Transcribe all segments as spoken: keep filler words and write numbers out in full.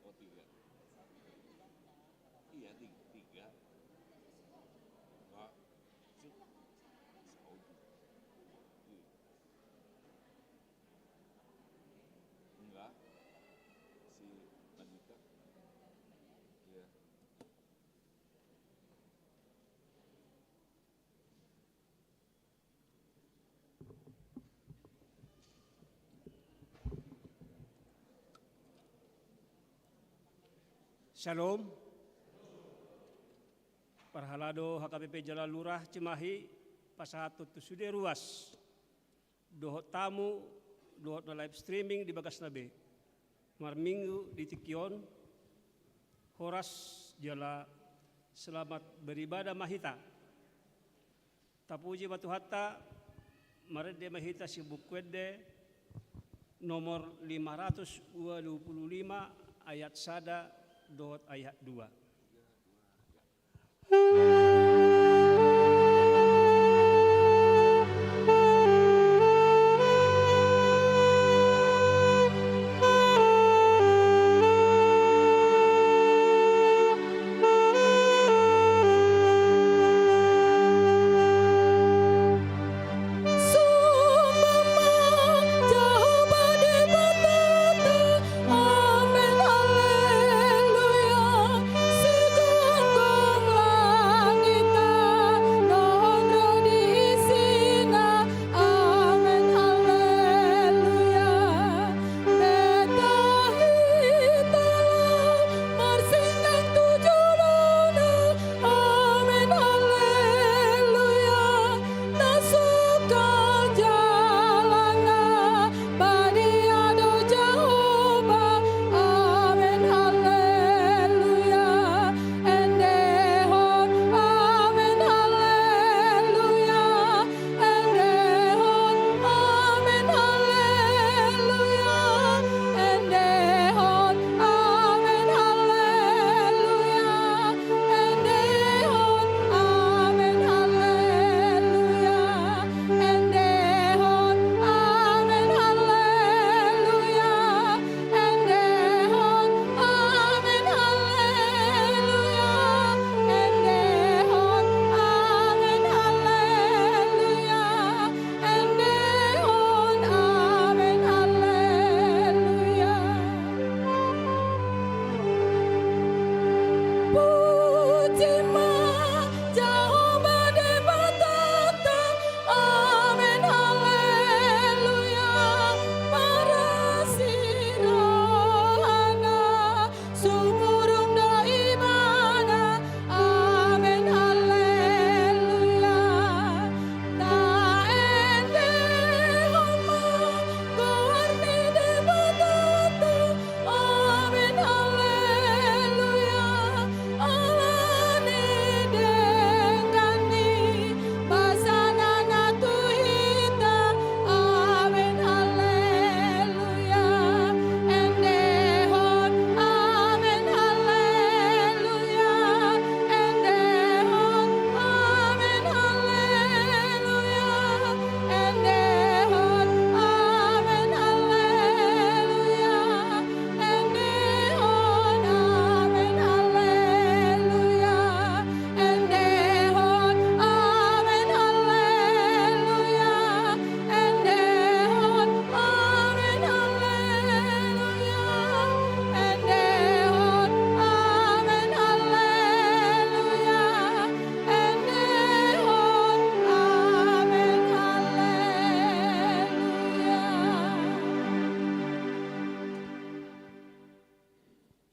Oh, tiga. Iya, tiga. Tiga. Enggak. Saudi. Iya. Enggak. Si Andika. Iya. Shalom. Parhalado H K B P Jalalura Cimahi, pasahathon tu sude ruas dohot tamu dohot na live streaming di bagasna be. Marminggu di tingki on, horas jala selamat beribadah ma hita. Tapuji ma Tuhanta, marende ma hita sian Buku Ende nomor lima ratus dua puluh lima, ayat sada dohot ayat dua. Amen, haleluya. Sigomgom langit dohot ro di isina. Amen, haleluya. Beta hita laho marsinggang tu jolona. Amen, haleluya. Na sungkal jalanna, badia do Jahowa. Amen, haleluya. Endehon, amen, haleluya. Endehon, amen, haleluya. Endehon, amen, haleluya. Endehon, amen, haleluya. Endehon, amen, haleluya. Endehon, amen, haleluya. Endehon, amen, haleluya. Endehon, amen, haleluya. Puji ma Jahowa Debatanta. Amen, haleluya. Marasi rohana, sumurung do ibana. Amen, haleluya. Taendehon ma goar ni Debatanta. Amen, haleluya. Ala ni denggan ni basana na tu hita. Amen, haleluya. Endehon, amen, haleluya. Endehon, amen, haleluya. Endehon, amen, haleluya. Endehon, amen, haleluya. Endehon, amen, haleluya. Endehon, amen, haleluya. Endehon, amen, haleluya. Endehon, amen, haleluya.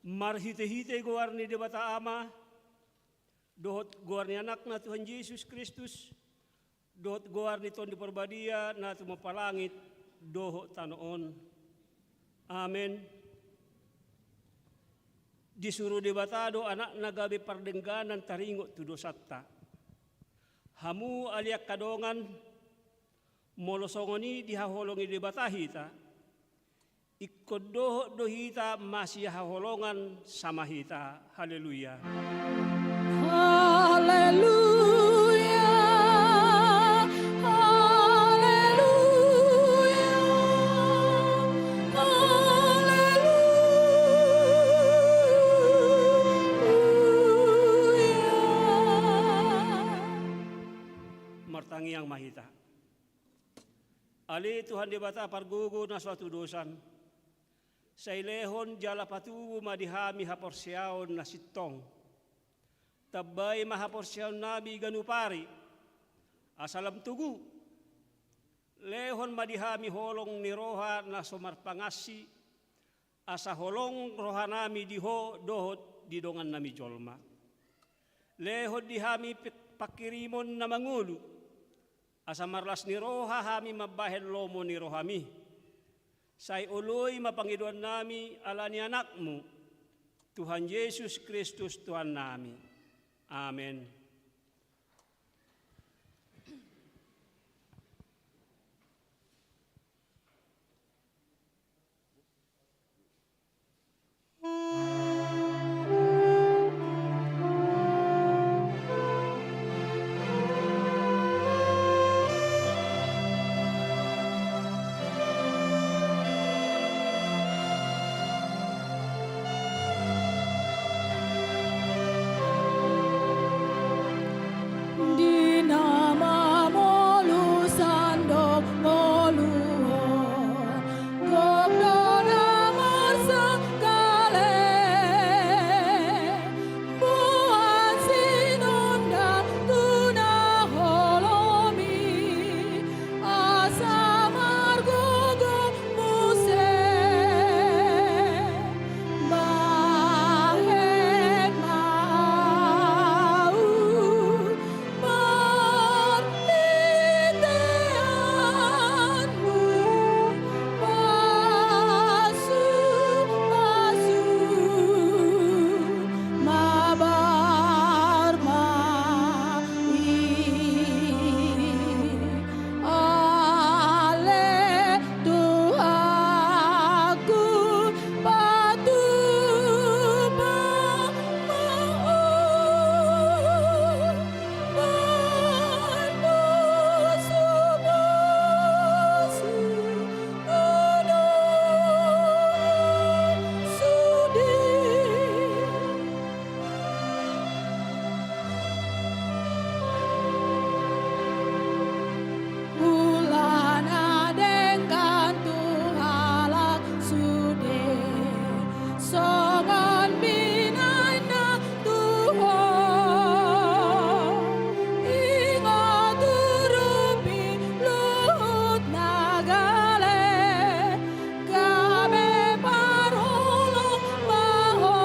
Marhitehite goar ni Debata Ama, dohot goar ni Anakna Tuhan Jesus Kristus, dohot goar ni Tondi Parbadia na tumompa langit dohot tano on. Amen. Disuru Debata do Anakna gabe pardengganan taringot tu dosanta. Hamu ale angka dongan, molo songon i dihaholongi Debata hita, Ingkon dohot do hita masihaholongan sama hita. Haleluya. Haleluya. Haleluya. Haleluya. Martangiang ma hita. Ale Tuhan Debata pargogo na so hatudosan, sai lehon jala patubu ma di hami haporseaon na sintong. Tambai ma haporseaonnami ganup ari, asa lam togu. Lehon ma di hami holong ni roha na so marpangansi, asa holong rohanami di Ho dohot di dongannami jolma. Lehon di hami pe-, pangkirimon na mangolu, asa marlas ni roha hami mambahen lomo ni rohami. Sai oloi ma pangidoannami ala ni Anakmu, Tuhan Jesus Kristus Tuhannami. Amen. Di na mamolu sandok ngoluhon, gok do na marsangkale, boan sinondang tu na holom i, asa margogo muse. Bahen ma ahu parliteanmu, pasu-pasu mabar ma i. Ale Tuhanku, patupa ma ahu, marpasu-pasu ma ahu sude. Ulana denggan tu halak sude, songon binahenna tu Ho. Ingot urupi luhut na gale, gabe parholong ma Ho,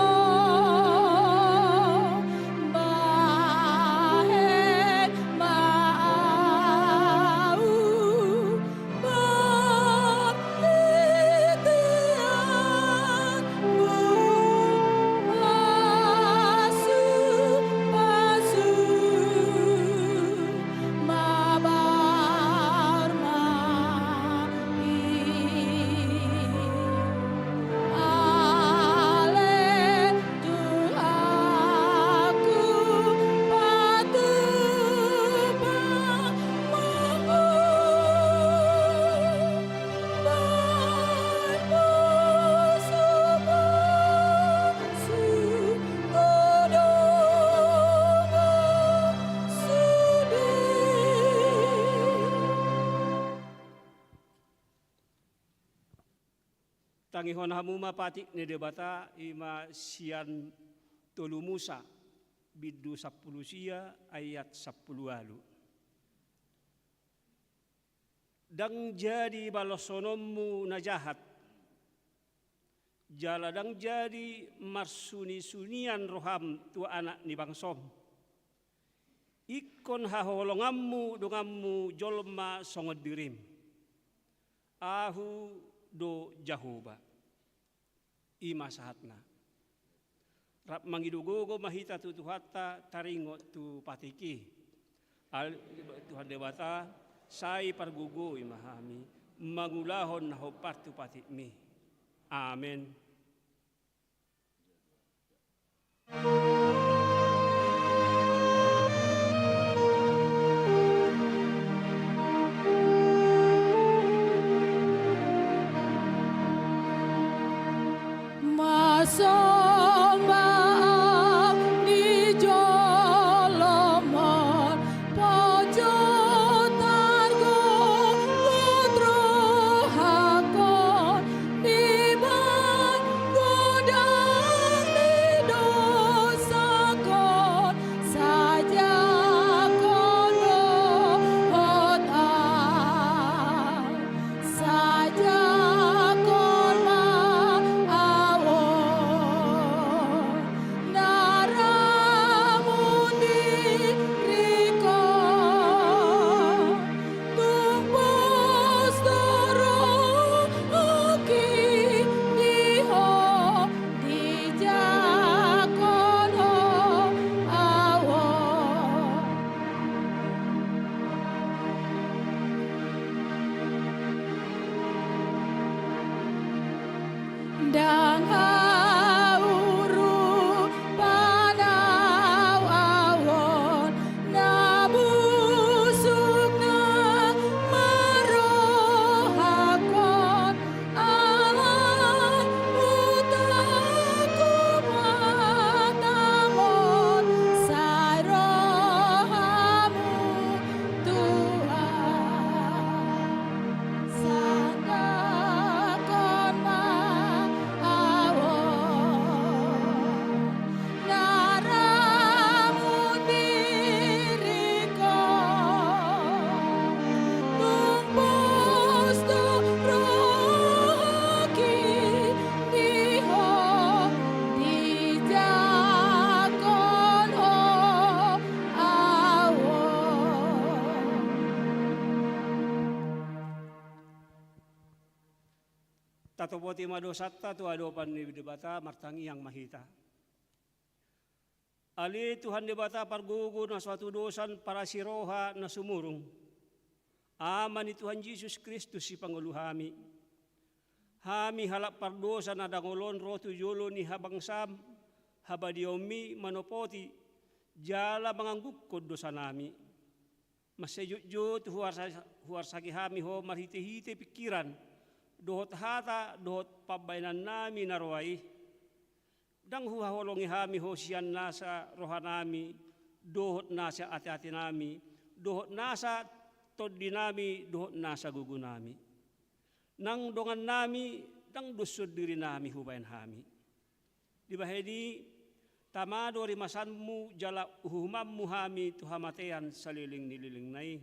bahen ma ahu parliteanmu, pasu-pasu mabar ma i. Ale Tuhanku, patupa ma ahu, marpasu-pasu ma ahu sude. Tangihon hamu ma patik ni Debata, i ma sian Tolu Musa, bindu sampulu sia, ayat sampulu ualu. Ndang jadi balosononmu na jahat, jala ndang jadi marsuni-sunian roham tu anak ni bangsom. Ingkon haholonganmu donganmu jolma songon dirim. Ahu do Jahowa. I ma sahatna. Rap mangido gogo ma hita tu Tuhanta, taringot tu patik i. Ale Tuhan Debata, sai pargogoi ma hami mangulahon na hombar tu patikmi. Amen. Tatopoti ma dosanta tu adopan ni Debata, martangiang ma hita. Ale Tuhan Debata pargogo na so hatudosan, parasi roha na sumurung, Ama ni Tuhan Jesus Kristus sipangolu hami. Hami halak pardosa na dangol on ro tu jolo ni habangsam, habadiaonmi manopoti, jala manganggukkon dosanami. Mansai jotjot huarsa-, huarsaki hami Ho marhitehite pingkiran, dohot hata, dohot pambahenannami na roa i. Ndang huhaholongi hami Ho sian nasa rohanami, dohot nasa ateatenami, dohot nasa tondinami, dohot nasa gogonami. Nang dongannami, ndang dos sondirinami hubahen hami. Dibahen i, tama do rimasanmu jala uhumanmu hami tu hamatean saleleng ni lelengna i.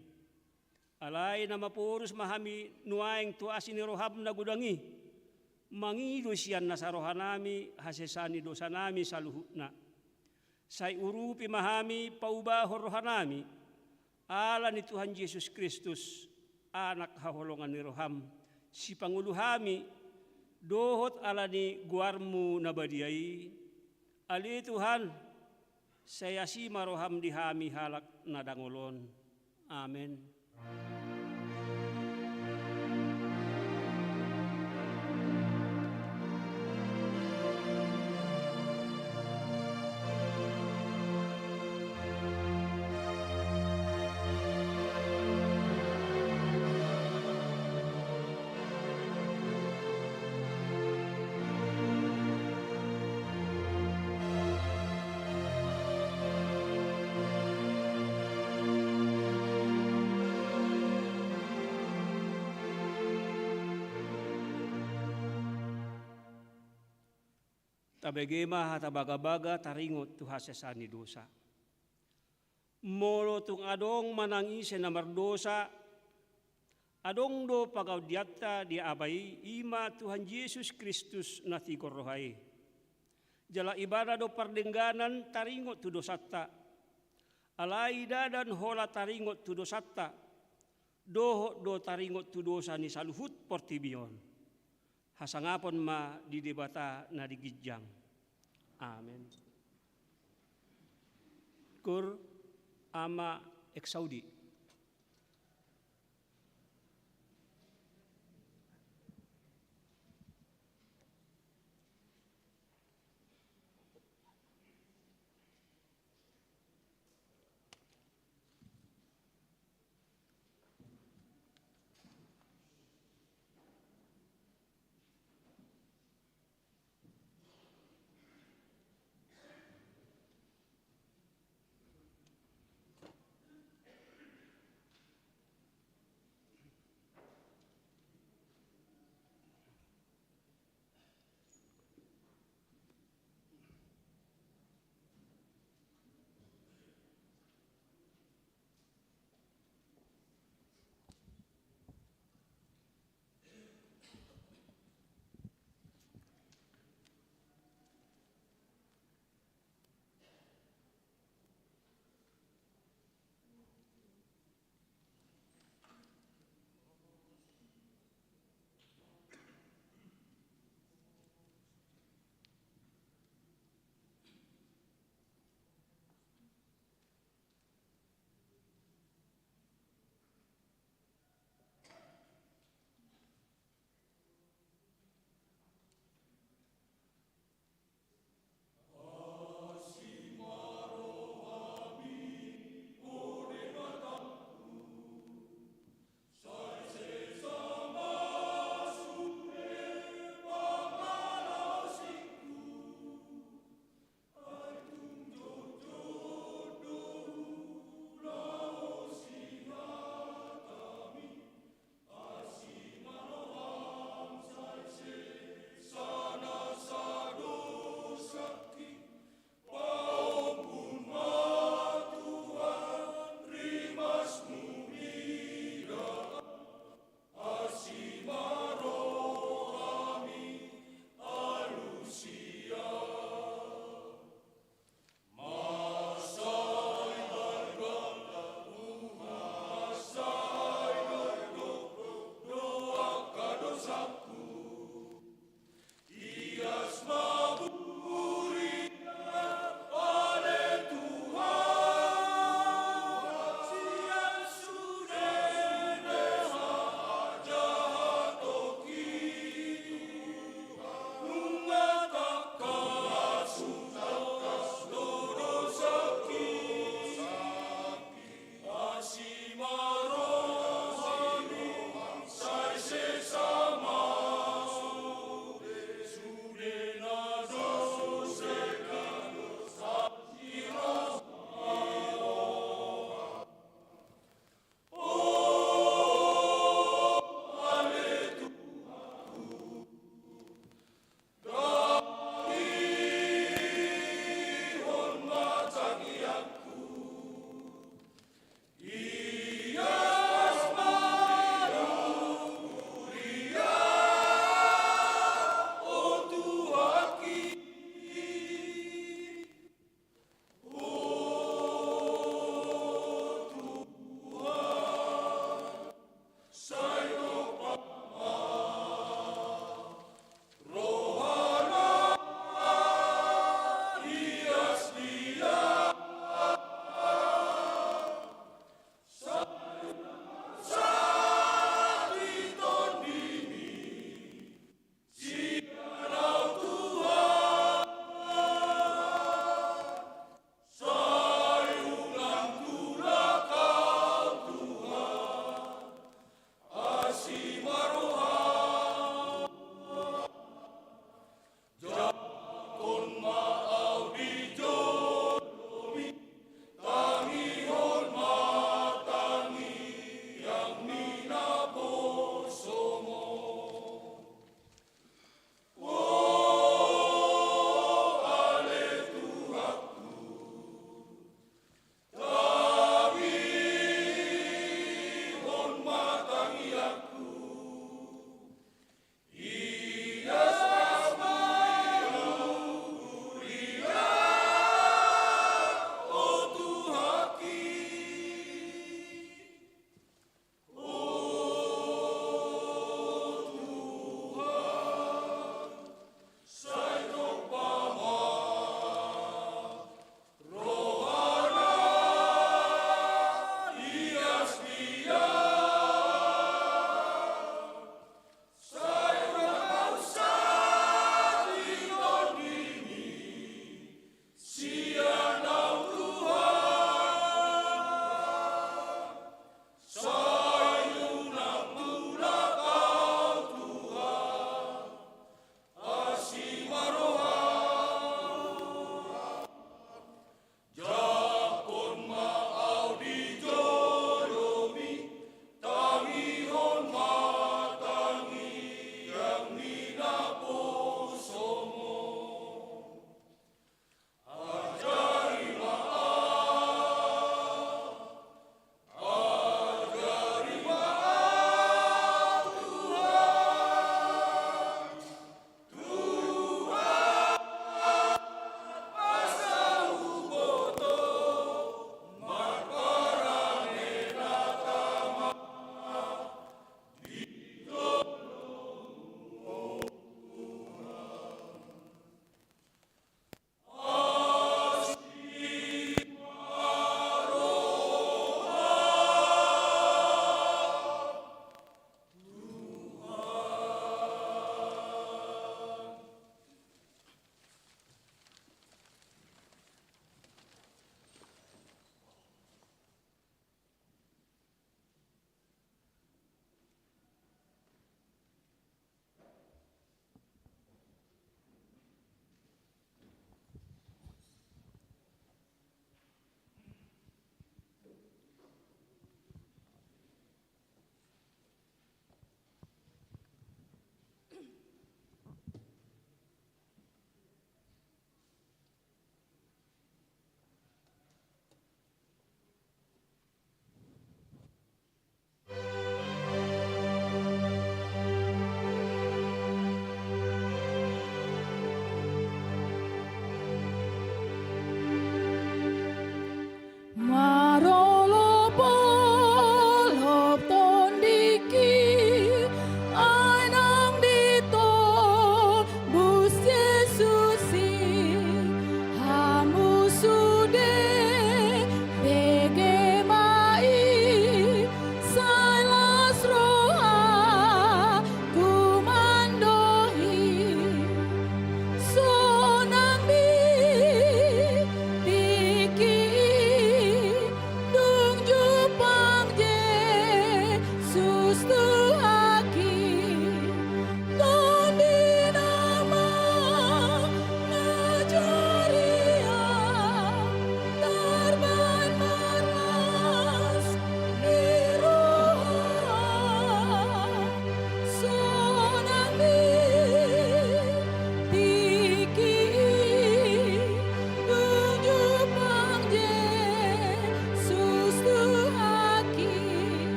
Alai na maporus ma hami nuaeng tu asi ni roham na godang i, mangido sian nasa rohanami hasesaan ni dosanami saluhutna. Sai urupi ma hami paubahon rohanami, ala ni Tuhan Jesus Kristus, Anak haholongan ni roham, sipangolu hami, dohot ala ni goarmu na badia i. Ale Tuhan, sai asi ma roham di hami halak na dangol on. Amen. Tabege ma hata bagabaga taringot tu hasesaan ni dosa. Molo tung adong manang ise na mardosa, adong do pangadianta di Ama i, i ma Tuhan Jesus Kristus na tigor roha i. Jala Ibana do pardengganan taringot tu dosanta. Alai ndada holan taringot tu dosanta, dohot do taringot tu dosa ni saluhut portibi on. Hasangapon ma di Debata na di ginjang. Amen. Kur ama exaudi.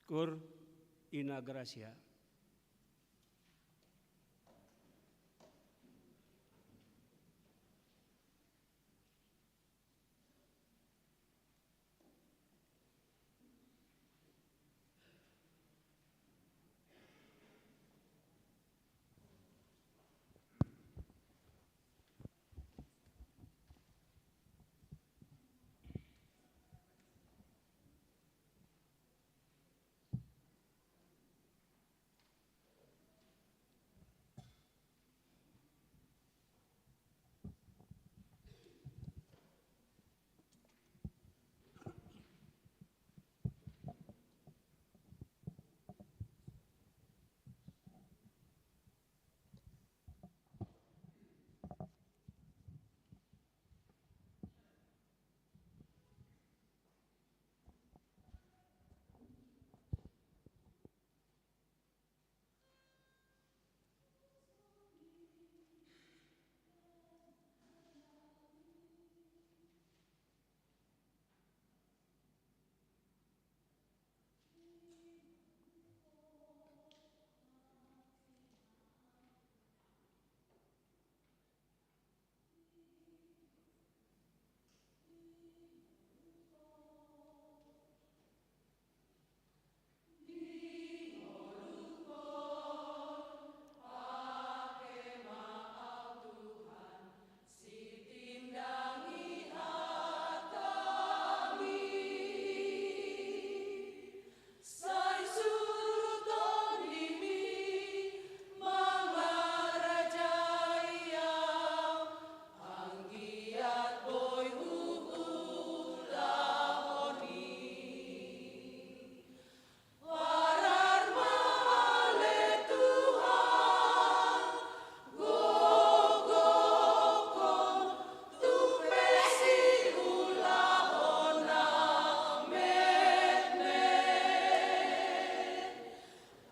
Cur in Gratia. Sai suru tondimi mangarajai au, anggiat boi huulahon i. Parar ma ale Tuhan, gogokhon tung pe siulahon na metmet.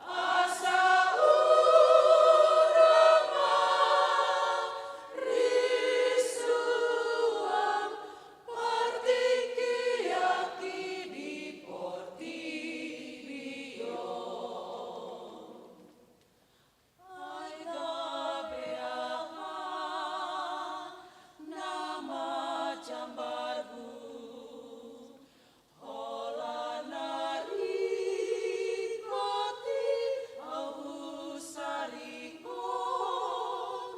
Asa unang marisuang partingkian di portibi on. Ai gabe aha na manjambarhu, holan na ringkot i au husaringhon,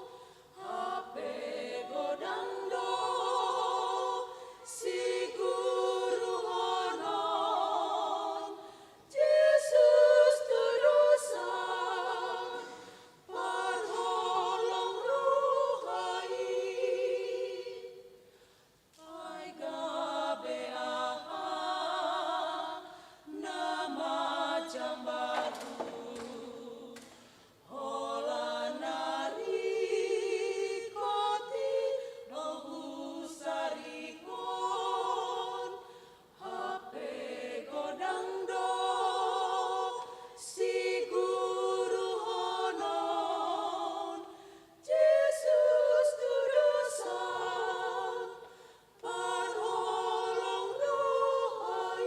hape godang do siguruhonon. Jesus Tudos ahu, parholong roha i. Ai gabe aha na manjambarhu, holan na ringkot i do husaringhon, hape godang do siguruhonon. Jesus Tudos ahu, parholong roha i.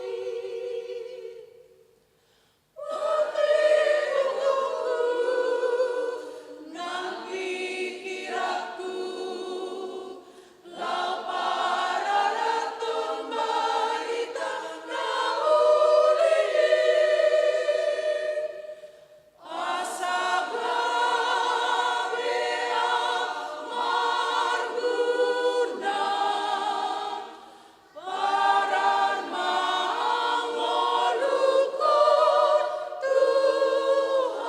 Parar ma hangoluhon Tuhan.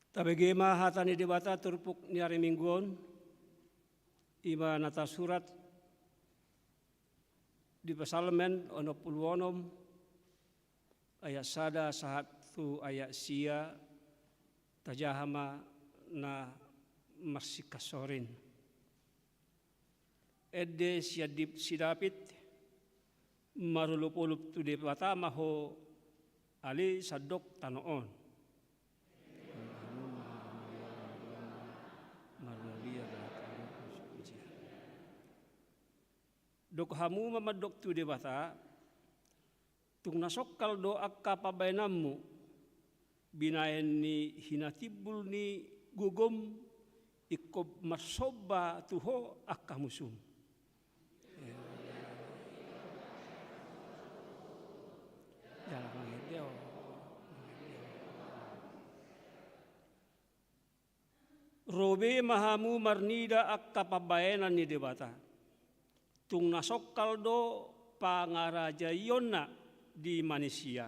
Tabege ma hata ni Debata turpuk ni ari Minggu on, i ma na tarsurat di Psalmen onom pulu onom, Ayat sada sahat tu ayat sia, tajaha ma na marsingkat sorin. Ende sian di-, si David, marolopolop tu Debata ma ho ale sandok tano on. Dok hamu ma mandok tu Debata, tung na songkal do angka pambahenanmu, binahen ni hinatimbul ni gogom, ingkon marsomba tu ho angka musum. Jala mangende ho. Ro be ma hamu marnida angka pambahenan ni Debata. Tung na songkal do pangarajaionna di manisia.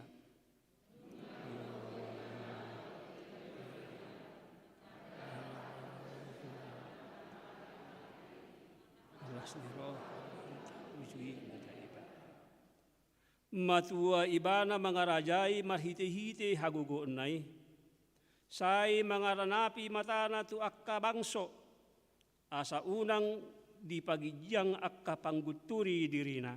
Matua Ibana mangarajai marhitehite hagogoonna i. Sai mangaranapi matana tu angka bangso, asa unang dipaginjang angka panggunturi dirina.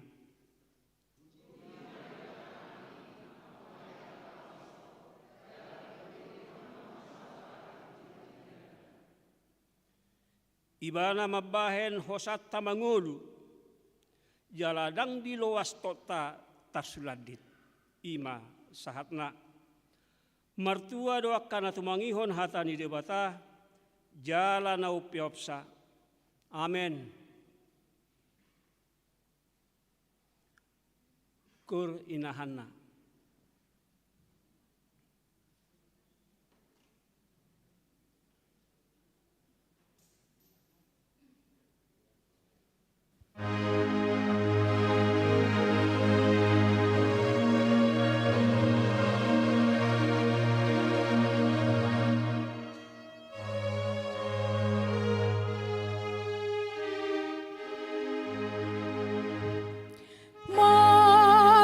Ibana mambahen hosanta mangolu, jala ndang diloas tongta tarsulandit. I ma sahatna. Martua do angka na tumangihon hata ni Debata, jala na umpeopsa. Amen. Kur inahanna.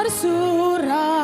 Marsura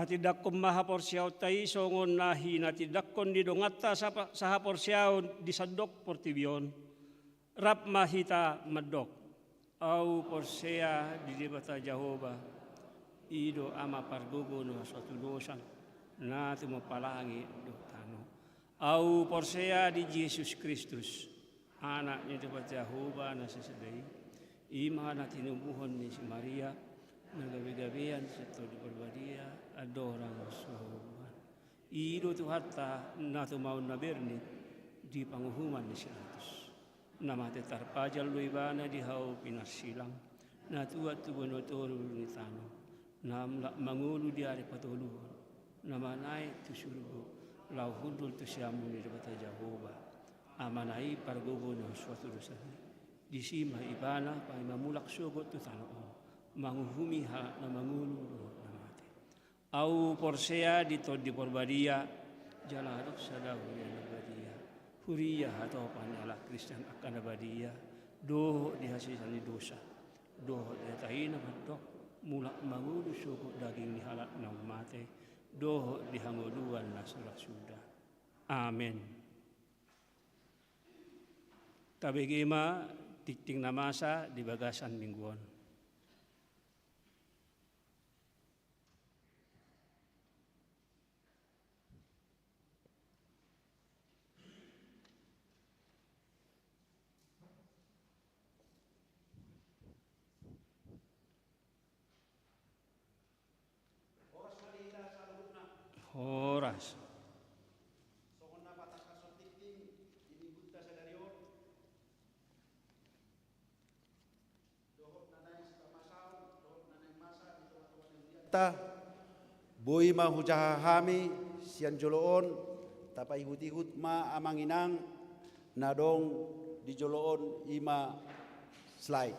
Tindanghon ma haporseaonta i songon na hinatindangkon ni donganta sapa-, sahaporseaon di sandok portibi on. Rap ma hita mandok: Ahu porsea di Debata Jahowa, i do Ama pargogo na so hatudosan, na tumopa langit dohot tano. Ahu porsea di Jesus Kristus, Anak ni Debata Jahowa na sasada i, i ma na tinubuhon ni si Maria, na gabegabean sian Tondi Porbadia, andorang marsohoan. I do Tuhanta na tumaon na bernit di panguhuman ni si Pilatus. Na mate tarpajal do Ibana di hau pinarsilang, na tuat tu banua toru ni tano, na mulak mangolu di ari patoluhon, na manaek tu surgo, laho hundul tu siamun ni Debata Jahowa, Amana i pargogo na so hatudosan i. Disi ma Ibana paima mulak sogot tu tano on, manguhumi halak na mangolu dohot na mate. Ahu porsea di Tondi Porbadia, jala adong sada huria na badia, huria hatopan ni halak Kristen angka na badia, dohot di hasesaan ni dosa, dohot di hata i na mandok: Mulak mangolu sogot daging ni halak naung mate, dohot di hangoluan na so ra suda. Amen. Tabege ma tingting na masa di bagasan minggu on. Horas. Ta, boi ma hujaha hami sian jolo on, tapaihutihut ma amang inang na adong di jolo on, i ma slide.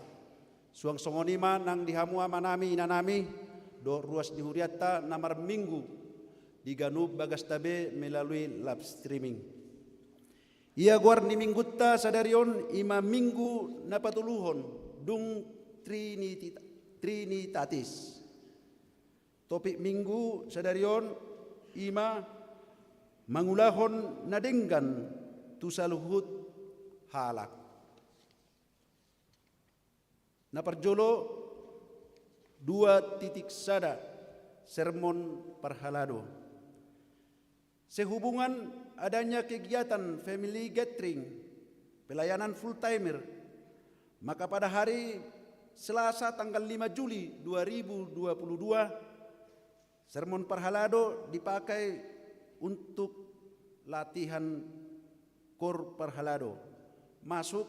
Suang songon i ma nang di hamu amanami inanami, dohot ruas ni hurianta na marminggu di ganup bagasta be melalui live streaming. Ia goar ni minggunta sadari on i ma minggu na patoluhon, dung Triniti-, Trinitatis. Topik minggu sadari on i ma mangulahon na denggan tu saluhut halak. Na parjolo, dua titik sada, sermon parhalado. Sehubungan adanya kegiatan family gathering, pelayanan full timer, maka pada hari Selasa tanggal lima Juli dua ribu dua puluh dua, sermon parhalado dipakai untuk latihan kor parhalado, masuk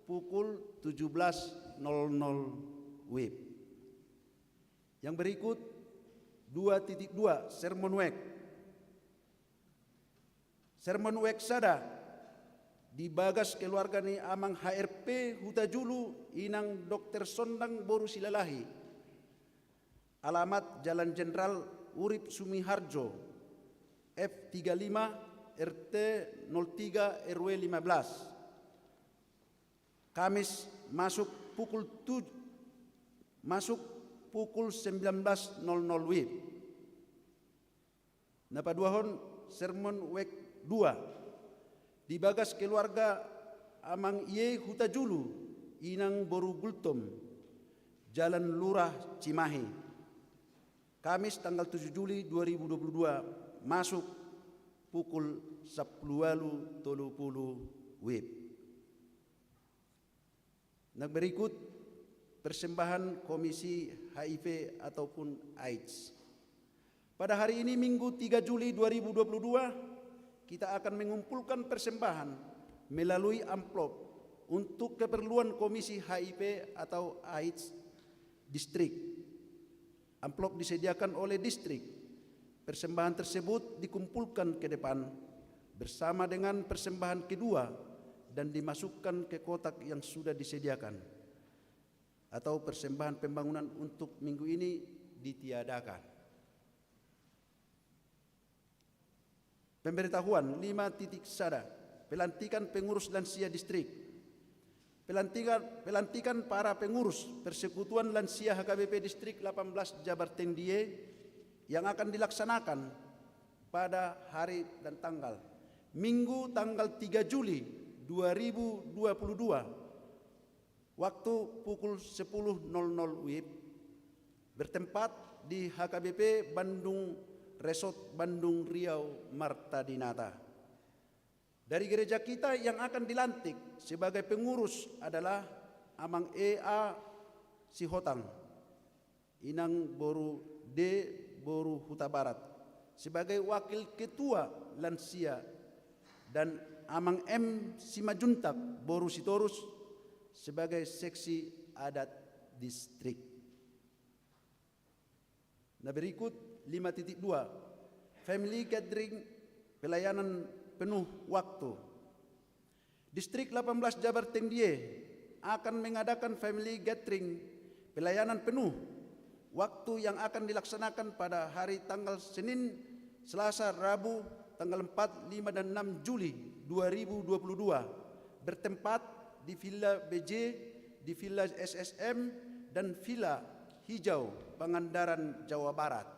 pukul tujuh belas nol nol WIB. Yang berikut, dua titik dua, sermon wek. Sermon wek sada, di bagas keluarga ni Amang H R P Hutajulu, Inang Dokter Sondang boru Silalahi. Alamat Jalan Jenderal Urib Sumiharjo, F tiga lima, R T nol tiga, R W lima belas. Kamis masuk pukul tuj-, masuk pukul sembilan belas nol nol WIB. Na paduahon, sermon wek dua. Di bagas keluarga Amang Ie Hutajulu, Inang boru Gultom, Jalan Lurah Cimahi. Kamis tanggal tujuh Juli dua ribu dua puluh dua, masuk pukul sampulu ualu tolu pulu WIB. Na berikut, persembahan Komisi H I V ataupun AIDS. Pada hari ini, Minggu tiga Juli dua ribu dua puluh dua, kita akan mengumpulkan persembahan melalui amplop untuk keperluan Komisi H I V atau AIDS distrik. Amplop disediakan oleh distrik. Persembahan tersebut dikumpulkan ke depan bersama dengan persembahan kedua dan dimasukkan ke kotak yang sudah disediakan. Atau persembahan pembangunan untuk minggu ini ditiadakan. Pemberitahuan lima titik sada, pelantikan pengurus lansia distrik. Pelantikan, pelantikan para pengurus Persekutuan Lansia H K B P Distrik delapan belas Jabar Tengdie, yang akan dilaksanakan pada hari dan tanggal Minggu tanggal tiga Juli dua ribu dua puluh dua, waktu pukul sepuluh nol nol W I B, bertempat di H K B P Bandung Resort Bandung Riau Marta Dinata. Dari gereja kita yang akan dilantik sebagai pengurus adalah Amang E A Sihotang, Inang boru D boru Hutabarat sebagai wakil ketua lansia, dan Amang M Simajuntak boru Sitorus sebagai seksi adat distrik. Na berikut lima titik dua, family gathering pelayanan penuh waktu. Distrik delapan belas Jabar Tendie akan mengadakan family gathering pelayanan penuh waktu yang akan dilaksanakan pada hari tanggal Senin, Selasa, Rabu, tanggal empat, lima, dan enam Juli dua ribu dua puluh dua, bertempat di Villa B J, di Villa S S M, dan Villa Hijau, Pangandaran, Jawa Barat.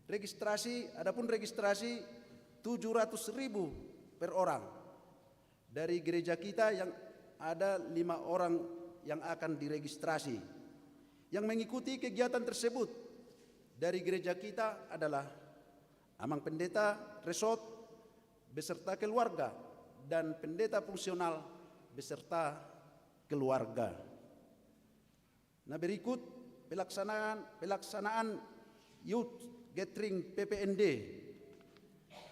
Registrasi, adapun registrasi tujuh ratus ribu per orang. Dari gereja kita yang ada lima orang yang akan diregistrasi. Yang mengikuti kegiatan tersebut dari gereja kita adalah Amang Pendeta Resort beserta keluarga dan Pendeta Fungsional beserta keluarga. Na berikut pelaksanaan, pelaksanaan Youth Gathering P P N D.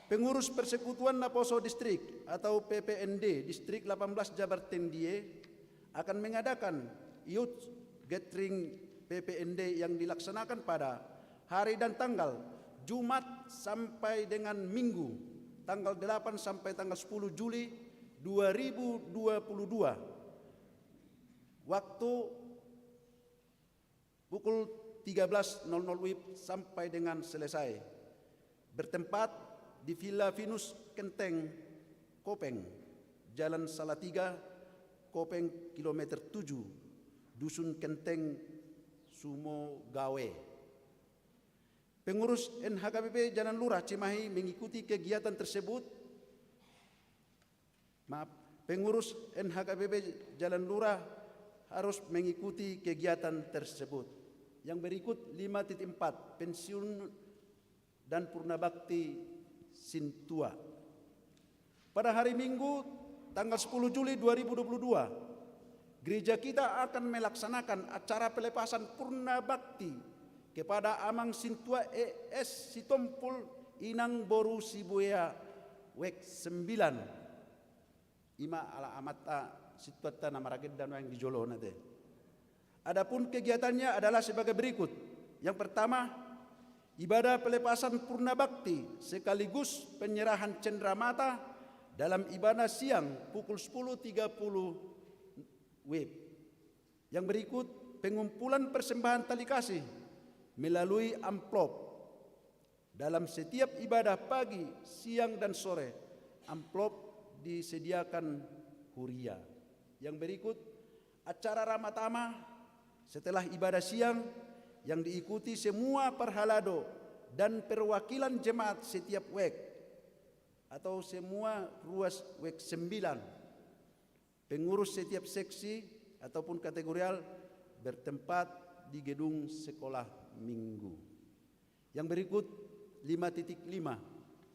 Pengurus Persekutuan Naposo Distrik atau P P N D Distrik delapan belas Jabar Tendie akan mengadakan Youth Gathering P P N D yang dilaksanakan pada hari dan tanggal Jumat sampai dengan Minggu, tanggal delapan sampai tanggal sepuluh Juli dua ribu dua puluh dua. Waktu pukul tiga belas nol nol W I B sampai dengan selesai. Bertempat di Villa Venus Kenteng, Kopeng, Jalan Salatiga, Kopeng, kilometer tujuh, Dusun Kenteng, Sumogawe. Pengurus N H K B P Jalan Lurah Cimahi mengikuti kegiatan tersebut. Maaf, pengurus N H K B P Jalan Lurah harus mengikuti kegiatan tersebut. Yang berikut lima titik empat, pensiun dan purna bakti sintua. Pada hari Minggu, tanggal sepuluh Juli dua ribu dua puluh dua, gereja kita akan melaksanakan acara pelepasan purna bakti kepada Amang Sintua E S Sitompul, Inang boru Sibuea, wek sembilan. Ima ala amanta sintuanta na maragenda nuaeng di jolona te. Adapun kegiatannya adalah sebagai berikut. Yang pertama, ibadah pelepasan purna bakti sekaligus penyerahan cendramata dalam ibadah siang pukul sepuluh tiga puluh W I B. Yang berikut, pengumpulan persembahan tali kasih melalui amplop. Dalam setiap ibadah pagi, siang, dan sore, amplop disediakan huria. Yang berikut, acara Ramatama setelah ibadah siang yang diikuti semua parhalado dan perwakilan jemaat setiap wek atau semua ruas wek sembilan. Pengurus setiap seksi ataupun kategorial bertempat di gedung sekolah minggu. Yang berikut lima titik lima,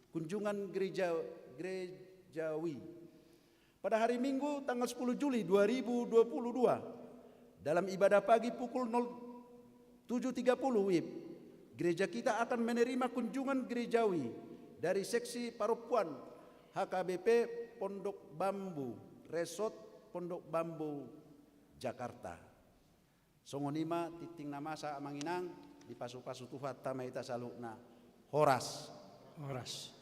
kunjungan gereja, gerejawi. Pada hari Minggu tanggal sepuluh Juli dua ribu dua puluh dua, dalam ibadah pagi pukul nol tujuh tiga puluh W I B, gereja kita akan menerima kunjungan gerejawi dari seksi parompuan H K B P Pondok Bambu, Resort Pondok Bambu, Jakarta. Songon i ma tintin na masa, Amang Inang, dipasupasu Tuhanta ma hita saluhutna. Horas. Horas.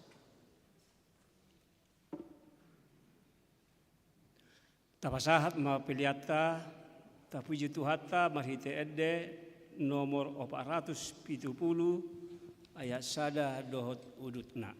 Tapasahat ma peleanta, tapuji Tuhanta marhite ende nomor opat ratus pitu pulu, ayat sada dohot udutna.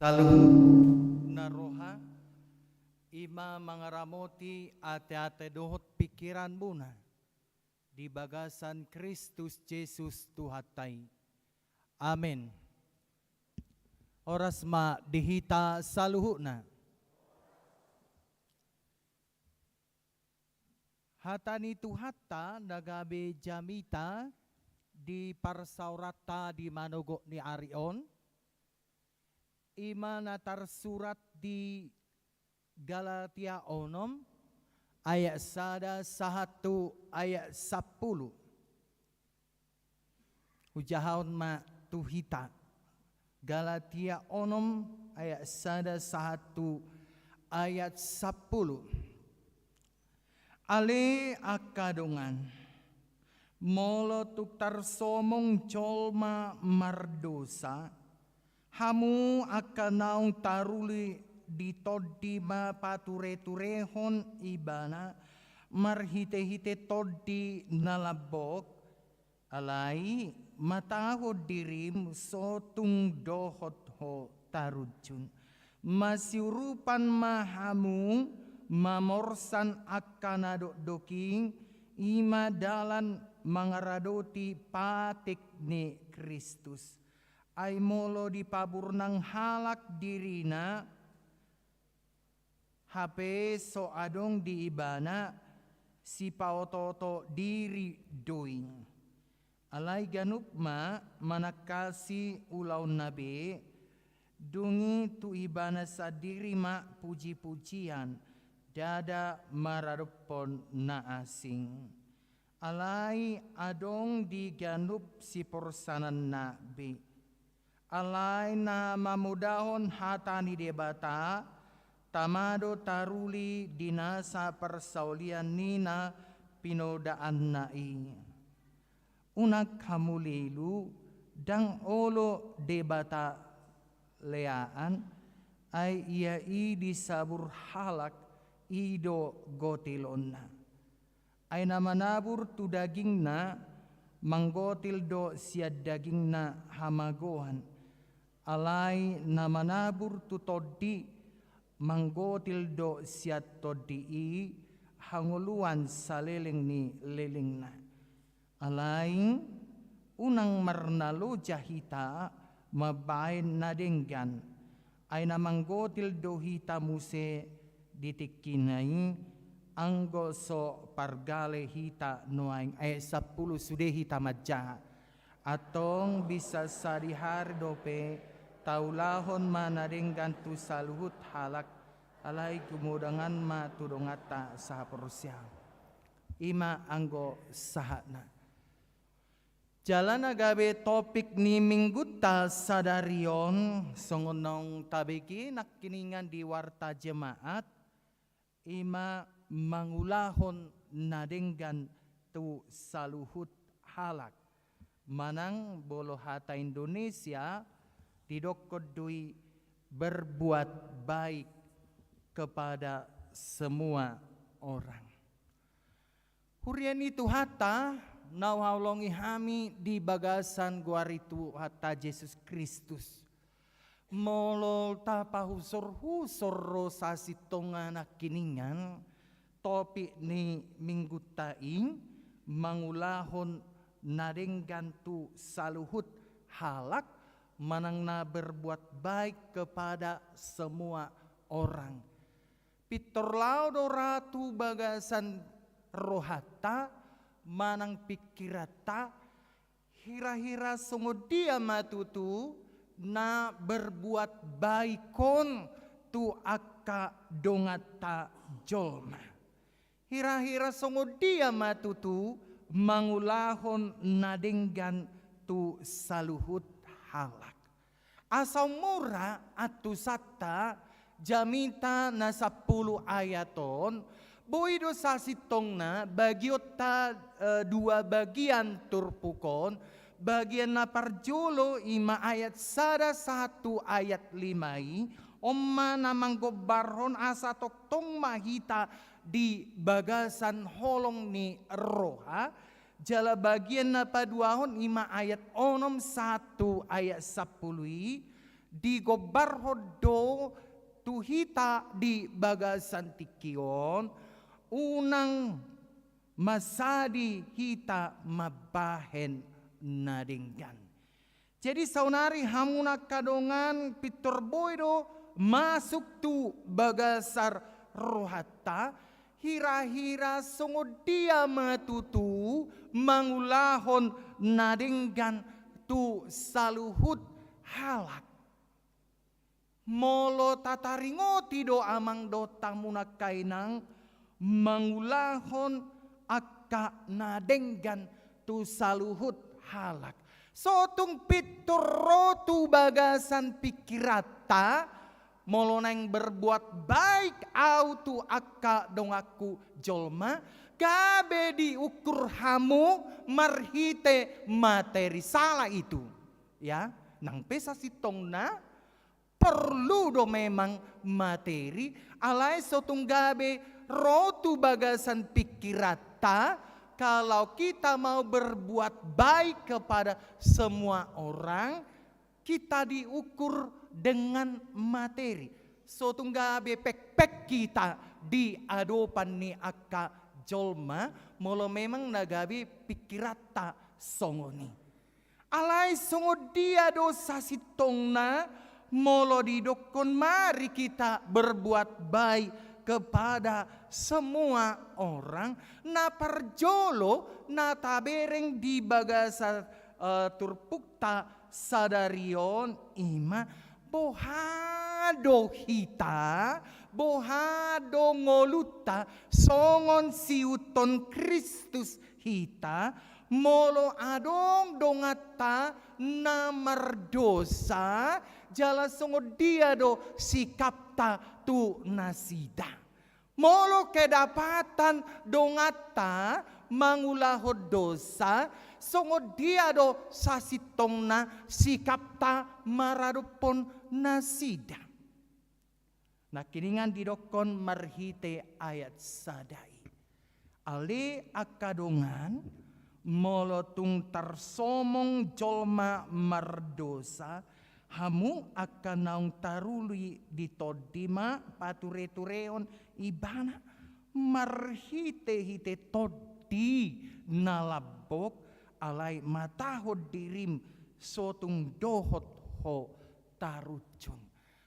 Saluhutna roha, i ma mangaramoti ateate dohot pingkiranmuna di bagasan Kristus Jesus Tuhanta i. Amen. Horas ma di hita saluhutna. Hata ni Tuhanta na gabe jamita di parsaoranta di manogot ni ari on, i ma na tarsurat di Galatia onom ayat sada sahat tu ayat sampulu. Hujahahon ma tu hita. Galatia onom ayat sada sahat tu ayat sampulu. Ale angka dongan, molo tung tarsomong jolma mardosa, hamu angka naung taruli di tondi ma patureturehon ibana marhitehite tondi na lambok, alai matahon dirim so tung dohot ho tarunjun. Masiurupan ma hamu mamorsan angka na dokdok i, i ma dalan mangaradoti patik ni Kristus. Ai molo dipaburnang halak dirina, hape so adong di ibana sipaotooto diri do i. Alai ganup ma manangkasi ulaonna be, dung i tu ibana sandiri ma pujipujian, ndada maradophon na asing. Alai adong di ganup siporsananna be. Alai na mamodahon hata ni Debata, tama do taruli di nasa parsaulian ni na pinodaanna i. Unang hamu lelu, ndang olo Debata leaan, ai ia i disabur halak, i do gotilonna. Ai na manabur tu dagingna, manggotil do sian dagingna hamagoan. Alai na manabur tu tondi, manggotil do sian tondi i hangoluan saleleng ni lelengna. Alai unang marnaloja hita mambaen na denggan. Ai na manggotil do hita muse di tingkina i, anggo so pargale hita nuaeng. Ayat sampulu sude hita manjaha. Antong bisa sadihari dope taulahon ma na denggan tu saluhut halak, alai gumodangan ma tu donganta sahaporseaon. I ma anggo sahatna. Jala na gabe topik ni minggunta sadari on, songon naung tabege nangkiningan di warta jemaat, i ma mangulahon na denggan tu saluhut halak. Manang molo hata Indonesia, didokkon do i berbuat baik kepada semua orang. Huria ni Tuhanta, na huhaholongi hami di bagasan goar ni Tuhanta Jesus Kristus. Molo tapahusorhusor ro sasintongna nangkiningan, topik ni minggunta i mangulahon na denggan tu saluhut halak, manang na berbuat baik kepada semua orang. Pintor laho do ra tu bagasan rohanta manang pingkiranta, hira-hira songon dia ma tutu na berbuat baik on tu angka donganta jolma. Hira-hira songon dia ma tutu mangulahon na denggan tu saluhut halak. Asa mura antusanta jamita na sampulu ayat on, boi do sasintongna bagionta, eh, dua bagian turpuk on, bagian na parjolo i ma ayat sada sahat tu ayat lima i, on ma na manggombarhon asa tongtong ma hita di bagasan holong ni roha, jala bagian na paduahon i ma ayat onom sahat tu ayat sampulu i, Digombarhon do tu hita di bagasan tingki on, unang masadi hita mambahen na denggan. Jadi saonari hamu na angka dongan, pintor boi do masuk tu bagasan rohanta, hira-hira songon dia ma tutu mangulahon na denggan tu saluhut halak. Molo tataringoti do amang dohot hamu na angka inang, mangulahon angka na denggan tu saluhut halak. Sotung pintor ro tu bagasan pingkiranta, molo naeng berbuat baik ahu tu angka donganku jolma, gabe diukur hamu marhite materi. Salah itu. Ya, nang pe sasintongna porlu do memang materi, alai sotung gabe ro tu bagasan pingkiranta, kalau kita mau berbuat baik kepada semua orang, kita diukur dengan materi. Sotung gabe pekpek hita di adopan ni angka jolma, molo memang na gabe pingkiranta songon i. Alai songon dia do sasintongna, molo didokkon mari kita berbuat baik kepada semua orang, na parjolo na tabereng di bagasan, eh, turpukta sadari on, i ma boha do hita, boha do ngolunta songon sihuthon Kristus hita, molo adong donganta na mardosa, jala songon dia do sikapta tu nasida. Molo kedapatan donganta mangulahon dosa, songon dia do sasintongna sikapta maradophon nasida. Nangkiningan didokkon marhite ayat sada i. Ale angka dongan, molo tung tarsomong jolma mardosa, hamu angka naung taruli di tondi ma patureturehon ibana marhitehite tondi na lambok, alai matahon dirim sotung dohot ho tarunjun.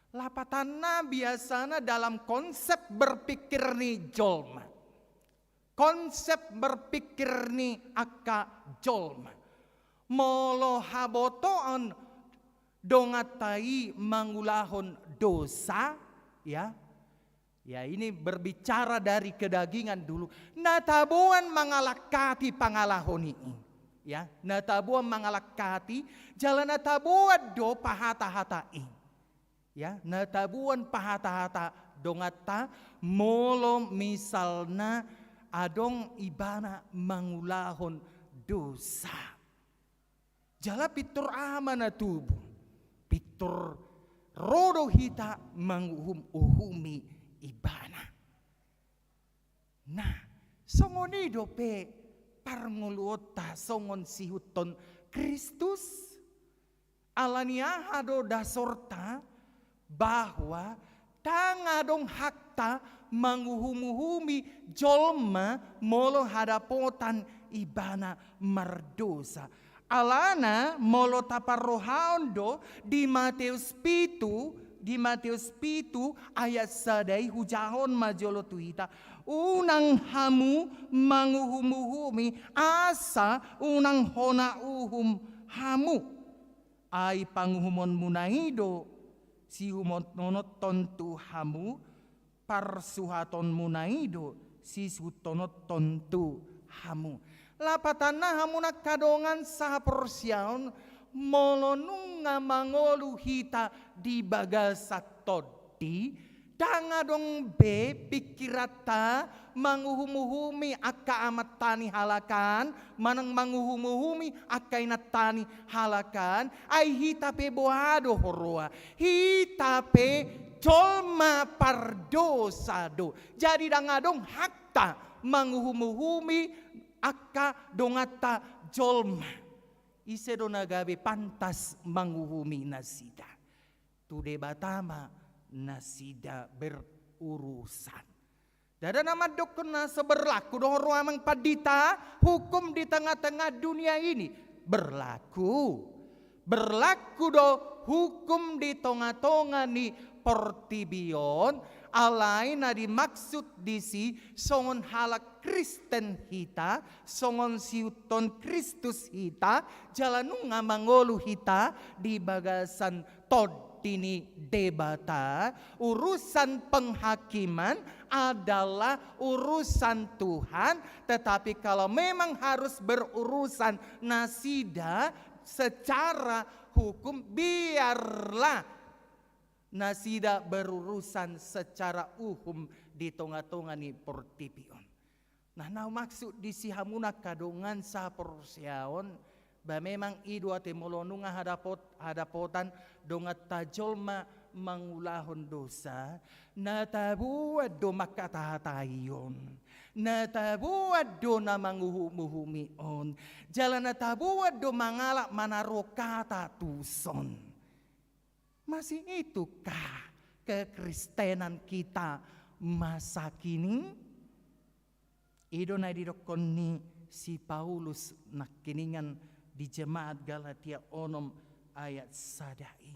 Lapatanna biasana dalam konsep berpikir ni jolma. Konsep berpikir ni angka jolma. Molo habotoon donganta i mangulahon dosa, ya. Ya, ini berbicara dari kedagingan dulu. Na taboan mangalangkati pangalahon i. Ya, na taboan mangalangkati, jala na taboan do pahatahata i. Ya, na taboan pahatahata donganta, molo misalna adong ibana mangulahon dosa. Jala pintor aha ma na tubu? Pintor ro do hita manguhum-uhumi ibana. Nah, songon i dope parngoluonta songon sihuthon Kristus. Ala ni aha do dasorta? Bahwa ndang adong hakta manguhum-uhumi jolma molo hadapotan ibana mardosa. Alana molo taparrohaon do di Mateus pitu, di Mateus pitu ayat sada i, hujahahon ma jolo tu hita. Unang hamu manguhum-uhumi, asa unang hona uhum hamu. Ai panguhumonmuna i do siuhumon-, uhonothon tu hamu, parsuhatonmuna i do sisuhuthononhon tu hamu. Lapatanna, hamu na angka dongan sahaporseaon, molo nunga mangolu hita di bagasan tondi, ndang adong be pingkiranta manguhum-uhumi angka amanta ni halak an, manang manguhum-uhumi angka inanta ni halak an, ai hita pe boha do huroha, hita pe jolma pardosa do. Jadi ndang adong hakta manguhum-uhumi angka donganta jolma. Ise do na gabe pantas manguhumi nasida? Tu Debata ma nasida berurusan. Ndada na mandokkon na so berlaku do, hamu amang pandita, hukum di tengah-tengah dunia ini? Berlaku. Berlaku do hukum di tonga-tonga ni portibi on. Alai na dimaksud disi, songon halak Kristen hita, songon siuton Kristus hita, jala nunga mangolu hita di bagasan tondi ni Debata. Urusan penghakiman adalah urusan Tuhan, tetapi kalau memang harus berurusan nasida secara hukum, biarlah nasida berurusan secara uhum di tonga-tonga ni portibi on. Nah, na maksud disi, hamu angka dongan saporseaon, ba memang i do ate, molo nunga hadapot-, hadapotan donganta jolma mangulahon dosa, na taboan do mangkatahataion, na taboan do na manguhum-uhumi on, jala na taboan do mangalap manaruhon hata tuson. Masih itukah kekristenan kita masa kini? I do na didokkon ni si Paulus nangkiningan di jemaat Galatia onom ayat sada i.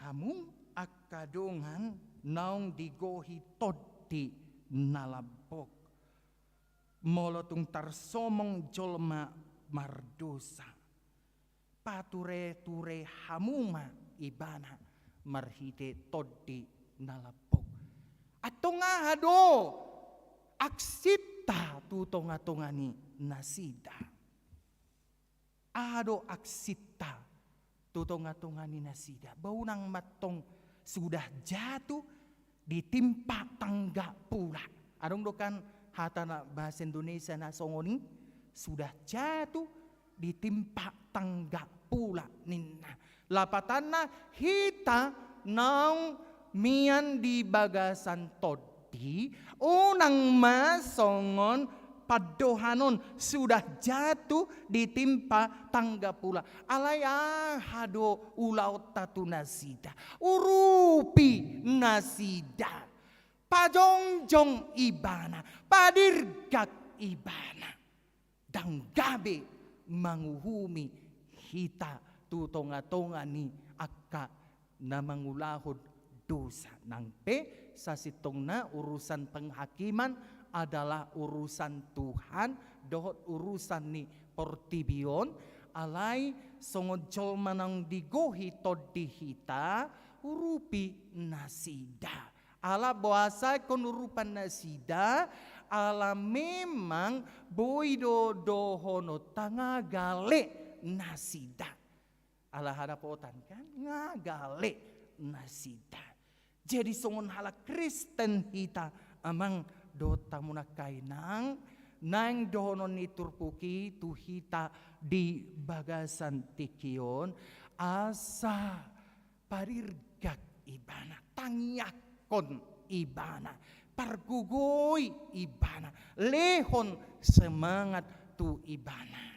Hamu angka dongan naung digohi tondi na lambok, molo tung tarsomong jolma mardosa, pature-ture hamu ma ibana marhite tondi na lambok. Antong aha do aksinta tu tonga-tonga ni nasida? Aha do aksinta tu tonga-tonga ni nasida? Ba unang ma antong sudah jatuh ditimpa tangga pula. Adong do kan hata na bahasa Indonesia na songon i, sudah jatuh ditimpa tangga pula ninna. Lapatanna, hita naung mian di bagasan tondi, unang ma songon pandohan on, sudah jatuh ditimpa tangga pula. Alai aha do ulaonta tu nasida? Urupi nasida, pajongjong ibana, padirgak ibana, ndang gabe manguhumi hita tu tonga-tonga ni angka na mangulahon dosa. Nang pe sasintongna urusan penghakiman adalah urusan Tuhan dohot urusan ni portibi on, alai songon jolma naung digohi tondi hita, urupi nasida. Ala boasa ingkon urupan nasida? Ala memang boi do dohononta nga gale nasida. Ala hadapotan kan, nga gale nasida. Jadi songon halak Kristen hita, amang dohot hamu nangkaningan, naeng dohonon ni turpuk i tu hita di bagasan tingki on, asa padirgak ibana, tangiangkon ibana, pargogoi ibana, lehon semangat tu ibana.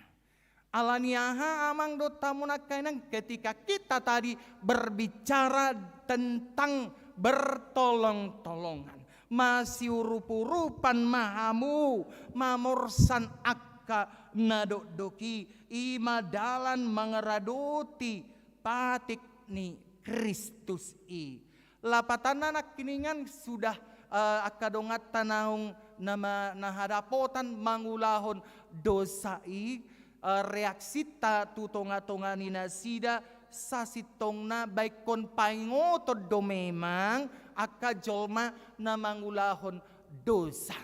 Ala ni aha, amang dohot hamu nangkaningan, ketika kita tadi berbicara tentang bertolong-tolongan, masiurup-urupan ma hamu mamorsan angka na dokdok i, i ma dalan mangaradoti patik ni Kristus i. Lapatanna nangkiningan sudah, eh, angka donganta naung na ma-, na hadapotan mangulahon dosa i, eh, reaksinta tu tonga-tonga ni nasida sasintongna ba ingkon paingoton do memang angka jolma na mangulahon dosa.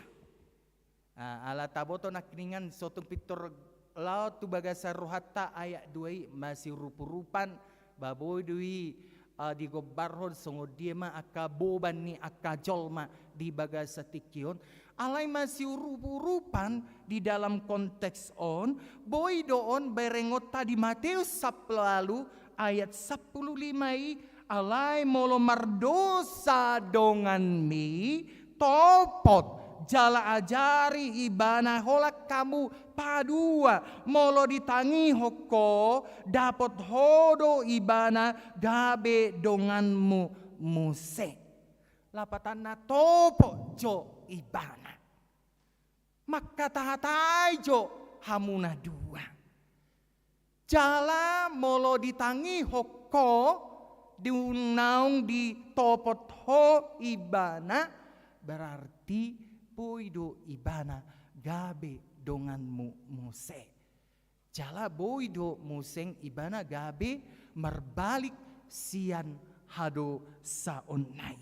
Ah, ala taboto nangkiningan, so tung pintor laho tu bagasan rohanta ayat dua i, masiurup-urupan, ba boi do i, ah, digombarhon songon dia ma angka boban ni angka jolma di bagasan tingki on. Alai masiurup-urupan di dalam konteks on, boi do on berengonta di Mateus sampulu ualu ayat sampulu lima i, alai molo mardosa donganmi, topot jala ajari ibana holan hamu padua, molo ditangihon ho, dapot ho do ibana gabe donganmu muse. Lapatanna topot jo ibana. Mangkatahatai jo hamu na dua. Jala molo ditangihon ho, di naung ditopot ho ibana, berarti boi do ibana gabe donganmu muse. Jala boi do muse ibana gabe marbalik sian hadosaonna i.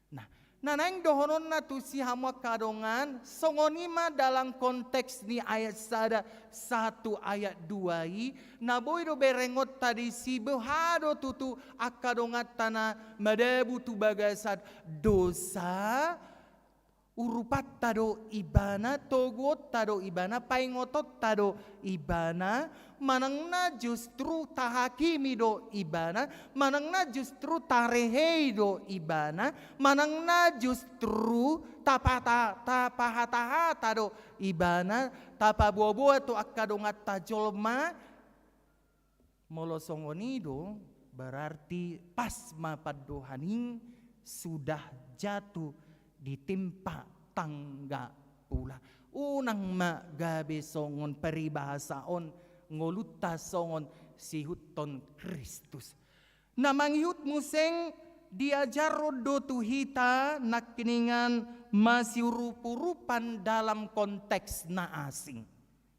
Nah, na naeng dohononna tusi hamu angka dongan, songon i ma dalam konteks ni ayat sada sahat tu ayat dua i, na boi do berengonta disi boha do tutu angka donganta na madabu tu bagasan dosa, urupanta do ibana, toguonta do ibana, paingotonta do ibana, manang na justru tahakimi do ibana, manang na justru tarehei do ibana, manang na justru tapata-, tapahatahata do ibana, tapaboaboa tu angka donganta jolma. Molo songon i do, berarti pas ma pandohan i sudah jatuh ditimpa tangga pula. Unang ma gabe songon paribasa on, ngolunta songon siihuthon Kristus. Na mangihut muse diajarhon do tu hita nangkiningan masiurupurupan dalam konteks na asing.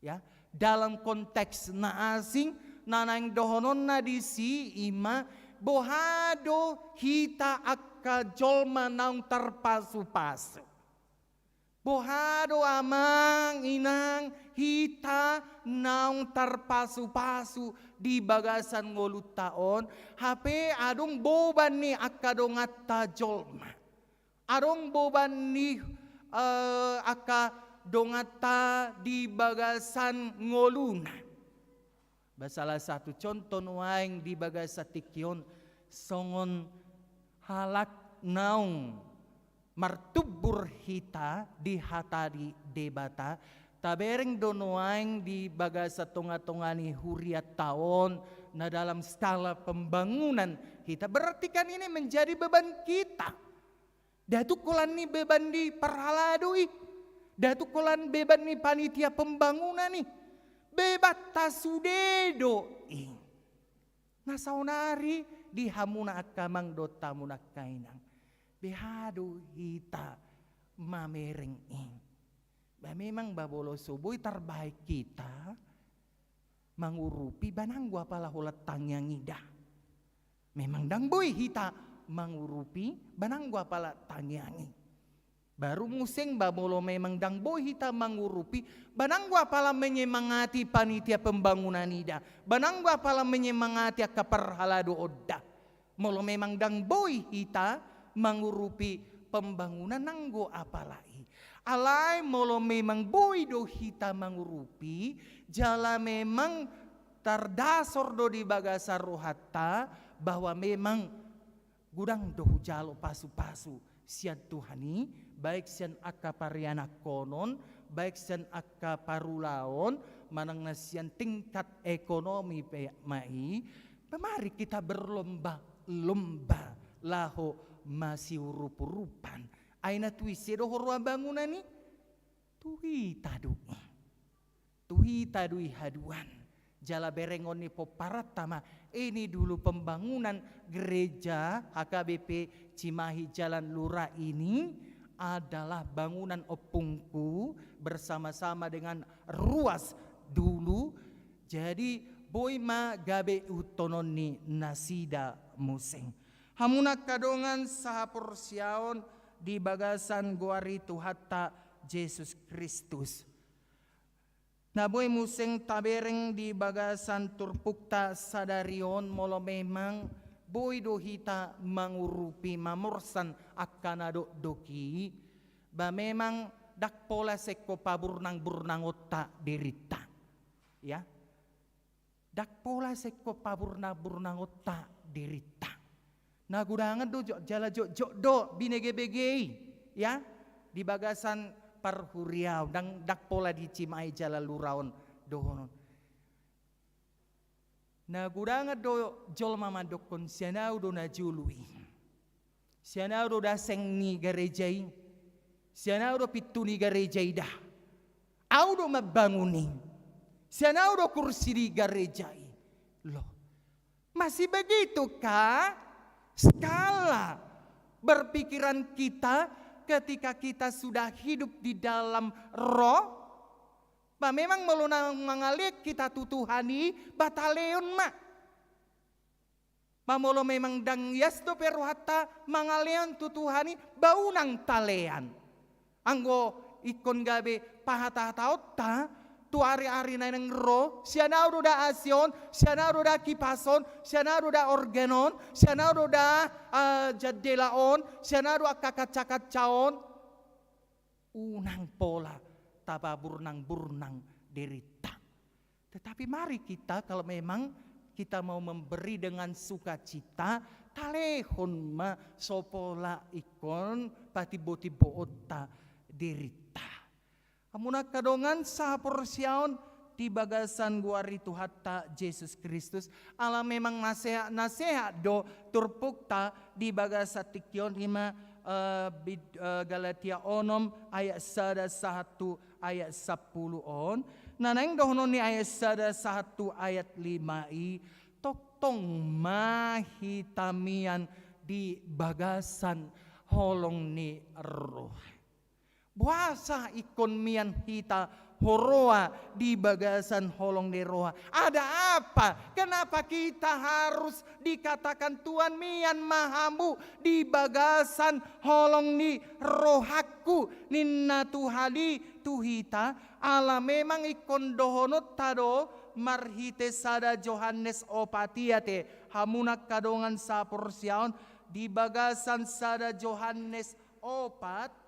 Ya, dalam konteks na asing, na naeng dohononna disi i ma, boha do hita angka jolma naung tarpasupasu. Boha do amang inang hita naung tarpasupasu di bagasan ngolunta on, hape adong boban ni angka donganta jolma. Adong boban ni, eh, angka donganta di bagasan ngoluna. Ba salah satu contoh nuaeng di bagasan tingki on, songon halak naung martumbur hita di hata ni Debata, tabereng do nuaeng di bagasan tongatonga ni hurianta on, na dalam skala pembangunan hita, berarti kan ini menjadi beban kita. Nda tung holan ni beban ni parhalado i. Nda tung holan beban ni panitia pembangunan i. Bebanta sude do i. Na saonari di hamuna angka amang dohot hamuna angka inang, boha do hita mamereng i? Ba memang ba molo so boi tarbahen hita mangurupi, ba nanggo apala holan tangiang i da. Memang ndang boi hita mangurupi, ba nanggo apala tangiang i. Baru muse ba molo memang ndang boi hita mangurupi, ba nanggo apala menyemangati panitia pembangunan i da, ba nanggo apala menyemangati angka parhalado on da. Molo memang ndang boi hita mangurupi pembangunan, nanggo apala i. Alai molo memang boi do hita mangurupi, jala memang tardasar do di bagasan rohanta bahwa memang godang do hujalo pasupasu sian Tuhan i, baik sian angka parianakhonon, baik sian angka parulaon, manang na sian tingkat ekonomi pe ma i, ba mari kita berlomba-lomba laho masiurupurupan. Ai na tu ise do huroha bangunan i? Tu hita do i. Tu hita do i haduan. Jala berengon ni pomparanta ma, ini dulu pembangunan gereja H K B P Cimahi Jalan Lura ini adalah bangunan ompungku bersama-sama dengan Ruas dulu. Jadi boi ma gabe ihuthononni nasida muse. Hamuna angka dongan sahaporseaon di bagasan goar ni Tuhanta Jesus Kristus. Na boi muse tabereng di bagasan turpukta sadari on, molo memang boi do hita mangurupi, mamorsan angka na dokdok i, ba memang ndang pola sengko paburnang-burnangonta dirinta. Ya. Ndang pola sengko paburnang-burnangonta dirinta. Na godangan do jo-, jala jotjot do binege-bege i, ya. Di bagasan parhuriaon, ndang, ndang pola dicimahi jala luraon dohonon. Na godangan do jolma mandokkon sian au do na jolo i. Sian au do daseng ni gareja i. Sian au do pintu ni gareja i da. Au do mambangun i. Sian au do kursi di gareja i. Loh. Masih begitukah skala berpikiran kita ketika kita sudah hidup di dalam roh? Ba memang molo na mangalean hita tu Tuhan i, ba talean ma. Ba molo memang ndang ias dope rohanta mangalean tu Tuhan i, ba unang talean. Anggo ingkon gabe pahatahataonta tu ari-ari na naeng ro, sian au do da asi on, sian au do da kipas on, sian au do da organ on, sian au do da, ah, jandela on, sian au do angka kaca-kaca on. Unang pola tababurnang-burnang dirinta. Tetapi mari kita, kalau memang kita mau memberi dengan sukacita, talehon ma so pola ingkon patimbo-timboonta dirinta. Hamu na angka dongan sahaporseaon di bagasan goar ni Tuhanta Jesus Kristus, ala memang nasehat-nasehat do turpukta di bagasan tingki on, ima, eh, bid-, eh, Galatia onom ayat sada sahat tu ayat sampulu on, na naeng dohonon ni ayat sada sahat tu ayat lima i, tongtong ma hita mian di bagasan holong ni roha. Boasa ingkon mian hita huroha di bagasan holong ni roha? Ada apa? Kenapa kita harus dikatakan Tuhan, mian ma hamu di bagasan holong ni rohangku, ninna Tuhan i tu hita? Ala memang ingkon dohononta do marhite sada Johannes opat i ate, hamu na angka dongan sahaporseaon, di bagasan sada Johannes opat,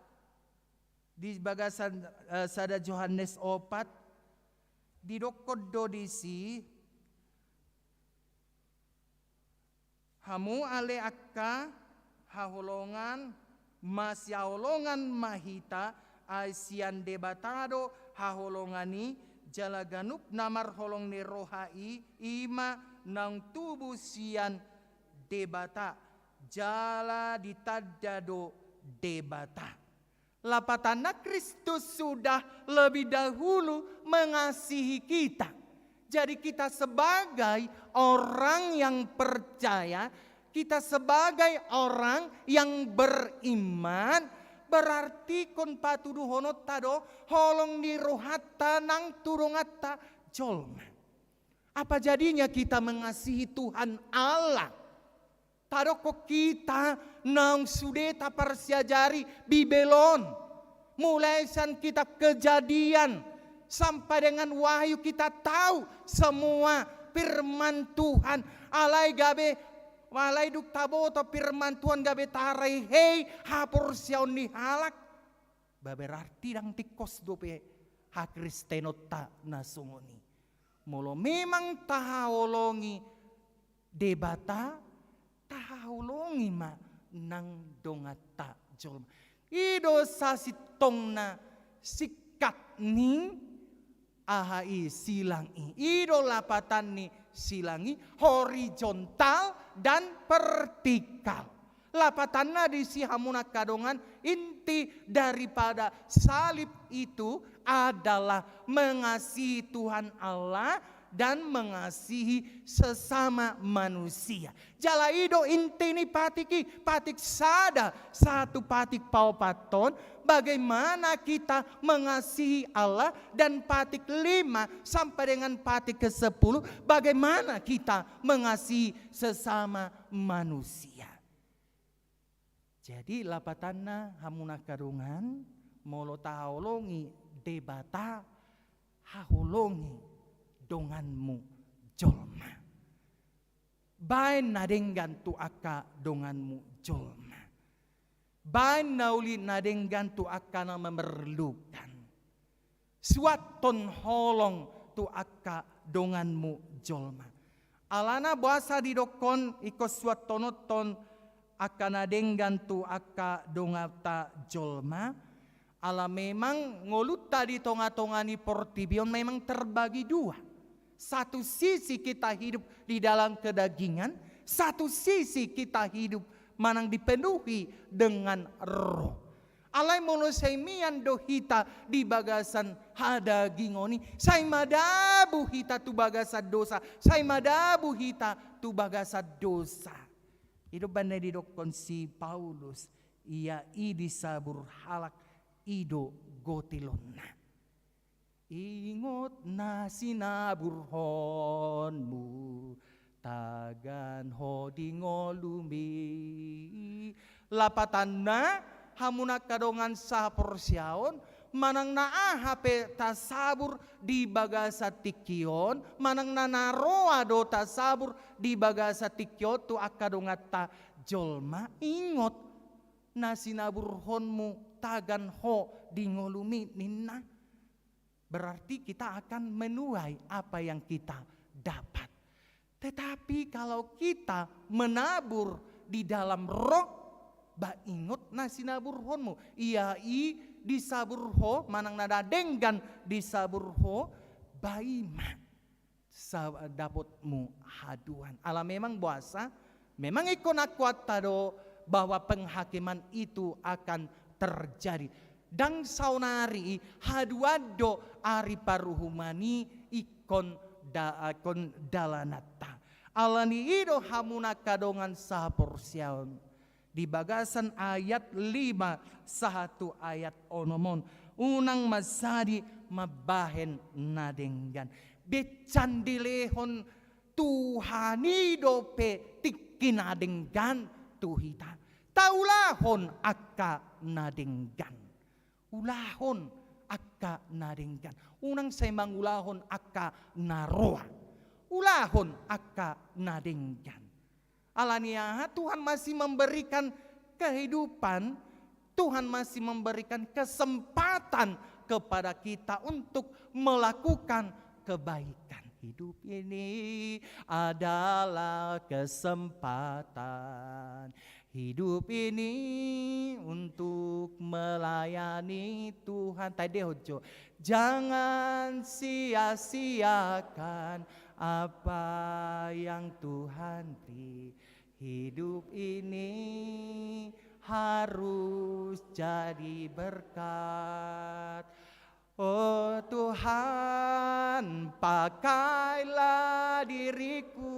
di bagasan, eh, sada Johannes opat, didokkon do disi, hamu ale angka haholongan, masihaholongan ma hita, ai sian Debata do haholongan i, jala ganup na marholong ni roha i, i ma naung tubu sian Debata, jala ditanda do Debata. Lapatanna, Kristus sudah lebih dahulu mengasihi kita. Jadi, kita sebagai orang yang percaya, kita sebagai orang yang beriman, berarti ingkon patuduhononta do holong ni rohanta nang tu donganta jolma. Apa jadinya kita mengasihi Tuhan Allah? Tadokkon hita naung sude taparsiajari Bibel on. Mulai sian kitab Kejadian sampai dengan Wahyu kita tahu semua firman Tuhan. Alai gabe, alai dung taboto firman Tuhan gabe tarehe haporseaon ni halak. Ba berarti ndang tingkos dope hakristenonta na songon i. Molo memang tahaholongi Debata, tahaholongi ma nang donganta jolma. I do sasintongna singkat ni aha i, silang i. I do lapatan ni silang i, horizontal dan vertikal. Lapatanna disi, hamu na angka dongan, inti daripada salib itu adalah mengasihi Tuhan Allah dan mengasihi sesama manusia. Jala i do inti ni patik i, patik sada sahat tu patik paopathon, bagaimana kita mengasihi Allah, dan patik lima sampai dengan patik kesepuluh, bagaimana kita mengasihi sesama manusia. Jadi, lapatanna, hamu na angka dongan, molo tahaholongi Debata, haholongi donganmu jolma. Baen na denggan tu angka donganmu jolma. Baen na uli na denggan tu angka na memerlukan. Suanhon holong tu angka donganmu jolma. Alana boasa didokkon ingkon suanhononhon angka na denggan tu angka donganta jolma? Ala memang ngolunta di tonga-tonga ni portibi on memang terbagi dua. Satu sisi kita hidup di dalam kedagingan, satu sisi kita hidup manang dipenuhi dengan roh. Alai molo sai mian do hita di bagasan hadagingon i, sai madabu hita tu bagasan dosa, sai madabu hita tu bagasan dosa. I do umbahen na didokkon si Paulus, ia i disabur halak, i do gotilonna. Ingot na sinaburhonmu, tagan ho di ngolumi. Lapatanna, hamu na angka dongan sahaporseaon, manang na aha pe tasabur di bagasan tingki on, manang na na roa do tasabur di bagasan tingki on tu angka donganta jolma, ingot na sinaburhonmu, tagan ho di ngolumi, ninna. Berarti kita akan menuai apa yang kita dapat. Tetapi kalau kita menabur di dalam roh, ba ingot na sinaburhonmu. Ia i disabur ho, manang na denggan disabur ho, ba i ma sa-, dapotmu haduan. Ala memang boasa, memang ingkon akuanta do bahwa penghakiman itu akan terjadi. Ndang saonari i, haduan do ari paruhuman i ingkon da-, ingkon dalananta. Ala ni i do hamu na angka dongan sahaporseaon. Di bagasan ayat lima sahat tu ayat onom on, unang mansadi mambahen na denggan. Bencan dilehon Tuhan i dope tingki na denggan tu hita. Taulahon angka na denggan. Ulahon angka na denggan. Unang sai mangulahon angka na roa. Ulahon angka na denggan. Ala ni aha? Tuhan masih memberikan kehidupan, Tuhan masih memberikan kesempatan kepada kita untuk melakukan kebaikan. Hidup ini adalah kesempatan. Hidup ini untuk melayani Tuhan. Tadi hojo. Jangan sia-siakan apa yang Tuhan beri. Hidup ini harus jadi berkat. Oh Tuhan, pakailah diriku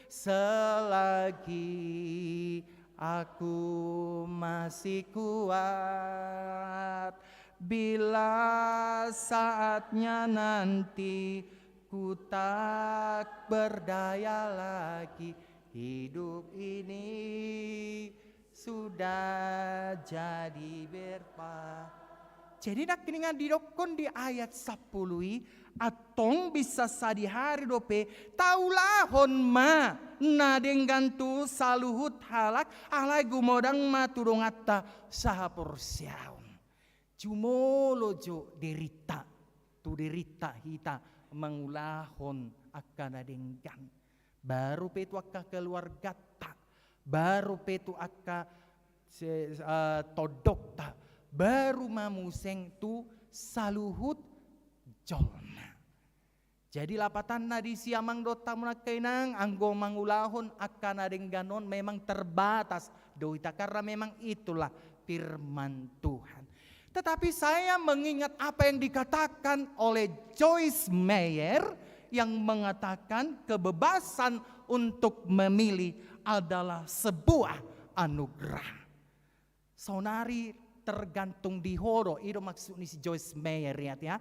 selagi aku masih kuat. Bila saatnya nanti ku tak berdaya lagi, hidup ini sudah jadi berpa. Jadi nangkiningan didokkon di ayat sampulu i, antong bisa sadihari dope taulahon ma na denggan tu saluhut halak, alai gumodang ma tu donganta sahaporseaon. Jumolo jo dirinta, tu dirinta hita mangulahon angka na denggan. Baru pe tu angka keluarganta, baru pe tu angka se-, eh, tondongta, baru ma muse tu saluhut jolma. Jadi lapatanna disi amang dohot hamu na angka inang, anggo mangulahon angka na denggan on memang terbatas do hita, karena memang itulah firman Tuhan. Tetapi saya mengingat apa yang dikatakan oleh Joyce Meyer yang mengatakan kebebasan untuk memilih adalah sebuah anugerah. Saonari tergantung di ho do, i do maksud ni si Joyce Meyer ya, ya.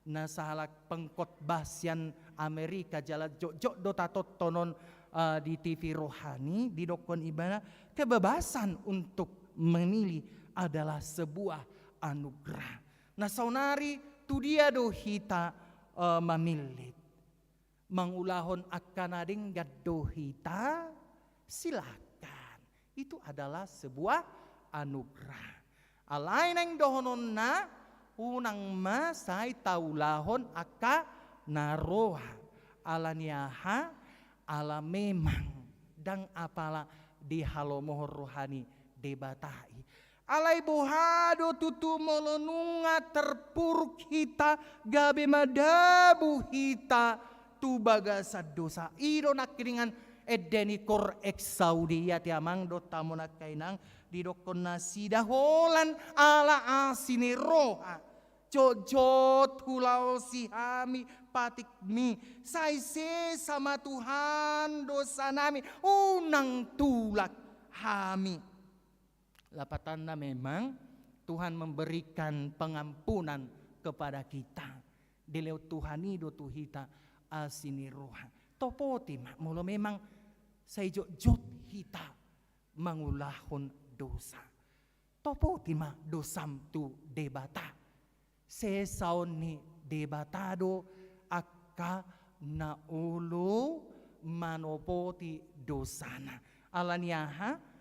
Na sahalak pengkhotbah sian Amerika jala jotjot do tatonton on, eh, di T V rohani, didokkon ibana kebebasan untuk memilih adalah sebuah anugerah. Na saonari tu dia do hita, eh, mamillit. Mangulahon angka na denggan do hita, silakan. Itu adalah sebuah anugerah. Alai naeng dohononna, unang ma sai taulahon angka na roa. Ala ni aha? Ala memang ndang apala dihalomohon roha ni Debata i. Alai boha do tutu molo nunga terpuruk hita, gabe madabu hita tu bagasan dosa? I do nangkiningan ende ni Cor Exaudi, ia te amang dohot hamu nangkaningan, didokkon nasida holan ala asi ni roha. Jotjot hulaosi hami patikmi, sai sesa ma Tuhan dosanami, unang tulak hami. Lapatanna memang Tuhan memberikan pengampunan kepada kita. Dilehon Tuhan i do tu hita asi ni roha. Topoti ma molo memang sai jotjot hita mangulahon dosa. Topoti ma dosam tu Debata. Sesaon ni Debata do angka na olo manopoti dosana. Ala ni aha?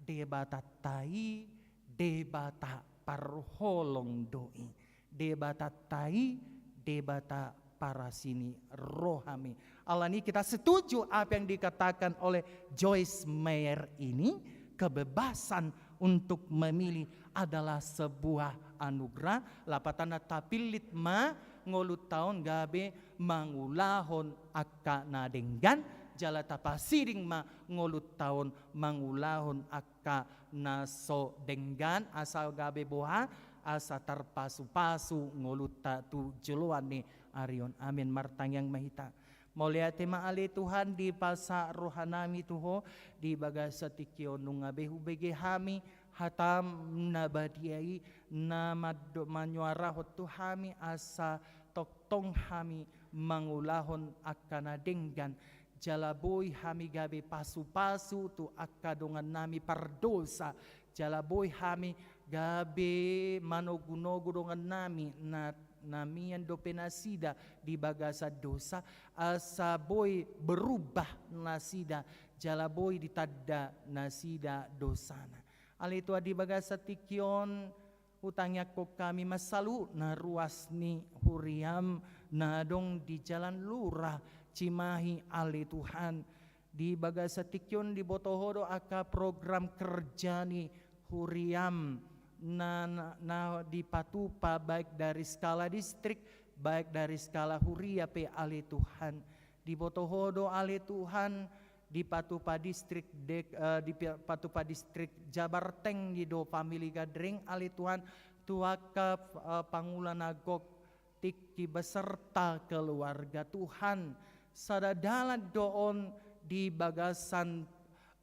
Debatanta i Debata parholong do i. Debatanta i Debata parasi ni roha ma i. Ala ni i, kita setuju apa yang dikatakan oleh Joyce Meyer ini, kebebasan untuk memilih adalah sebuah anugerah. Lapatanna, tapillit ma ngolunta on gabe mangulahon angka na denggan, jala tapasiding ma ngolunta on mangulahon angka na so denggan, asa gabe boha? Asa tarpasupasu ngolunta tu joloan ni ari on. Amin. Martangiang ma hita. Mauliate ma ale Tuhan, dipasahat rohanami tu Ho di bagasan tingki on. Nunga be hubege hami hataM na badia i na mando-, manyuarahon tu hami asa tongtong hami mangulahon angka na denggan, jala boi hami gabe pasupasu tu angka dongannami pardosa, jala boi hami gabe manogunogu dongannami na, na mian dope nasida di bagasan dosa, asa boi berubah nasida, jala boi ditanda nasida dosana. Ale Tuhan, di bagasan tingki on, hutangiangkon hami ma saluhutna ruas ni huriaM na adong di Jalan Lurah Cimahi, ale Tuhan. Di bagasan tingki on diboto Ho do angka program kerja ni huriaM na, na, na dipatupa baik dari skala distrik, baik dari skala huria pe, ale Tuhan. Diboto Ho do, ale Tuhan, dipatupa distrik dek-, eh, dipatupa distrik Jabartenggi do family gathering, ale Tuhan, tu angka, eh, pangula na gok tingki beserta keluarga, Tuhan. Sada dalan do on di bagasan,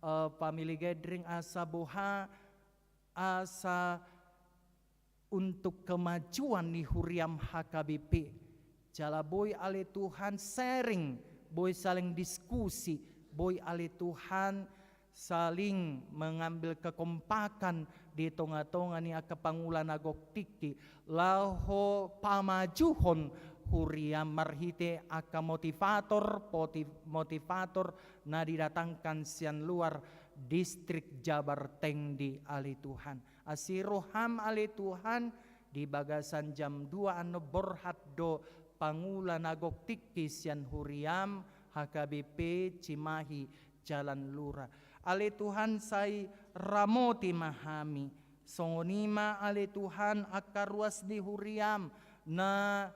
eh, family gathering asa boha? Asa untuk kemajuan ni huriaM H K B P. Jala boi, ale Tuhan, sharing, boi saling diskusi, boi, ale Tuhan, saling mengambil kekompakan di tongatonga ni angka pangula na gok tingki, laho pamajuhon huriaM marhite angka motivator, poti-, motivator na didatangkan sian luar distrik Jabartenggi, ale Tuhan. Asi rohaM, ale Tuhan, di bagasan jam dua annon borhat do pangula na gok tingki sian huriaM H K B P Cimahi Jalan Lurah. Ale Tuhan, sai ramoti ma hami. Songon i ma, ale Tuhan, angka ruas ni huriaM na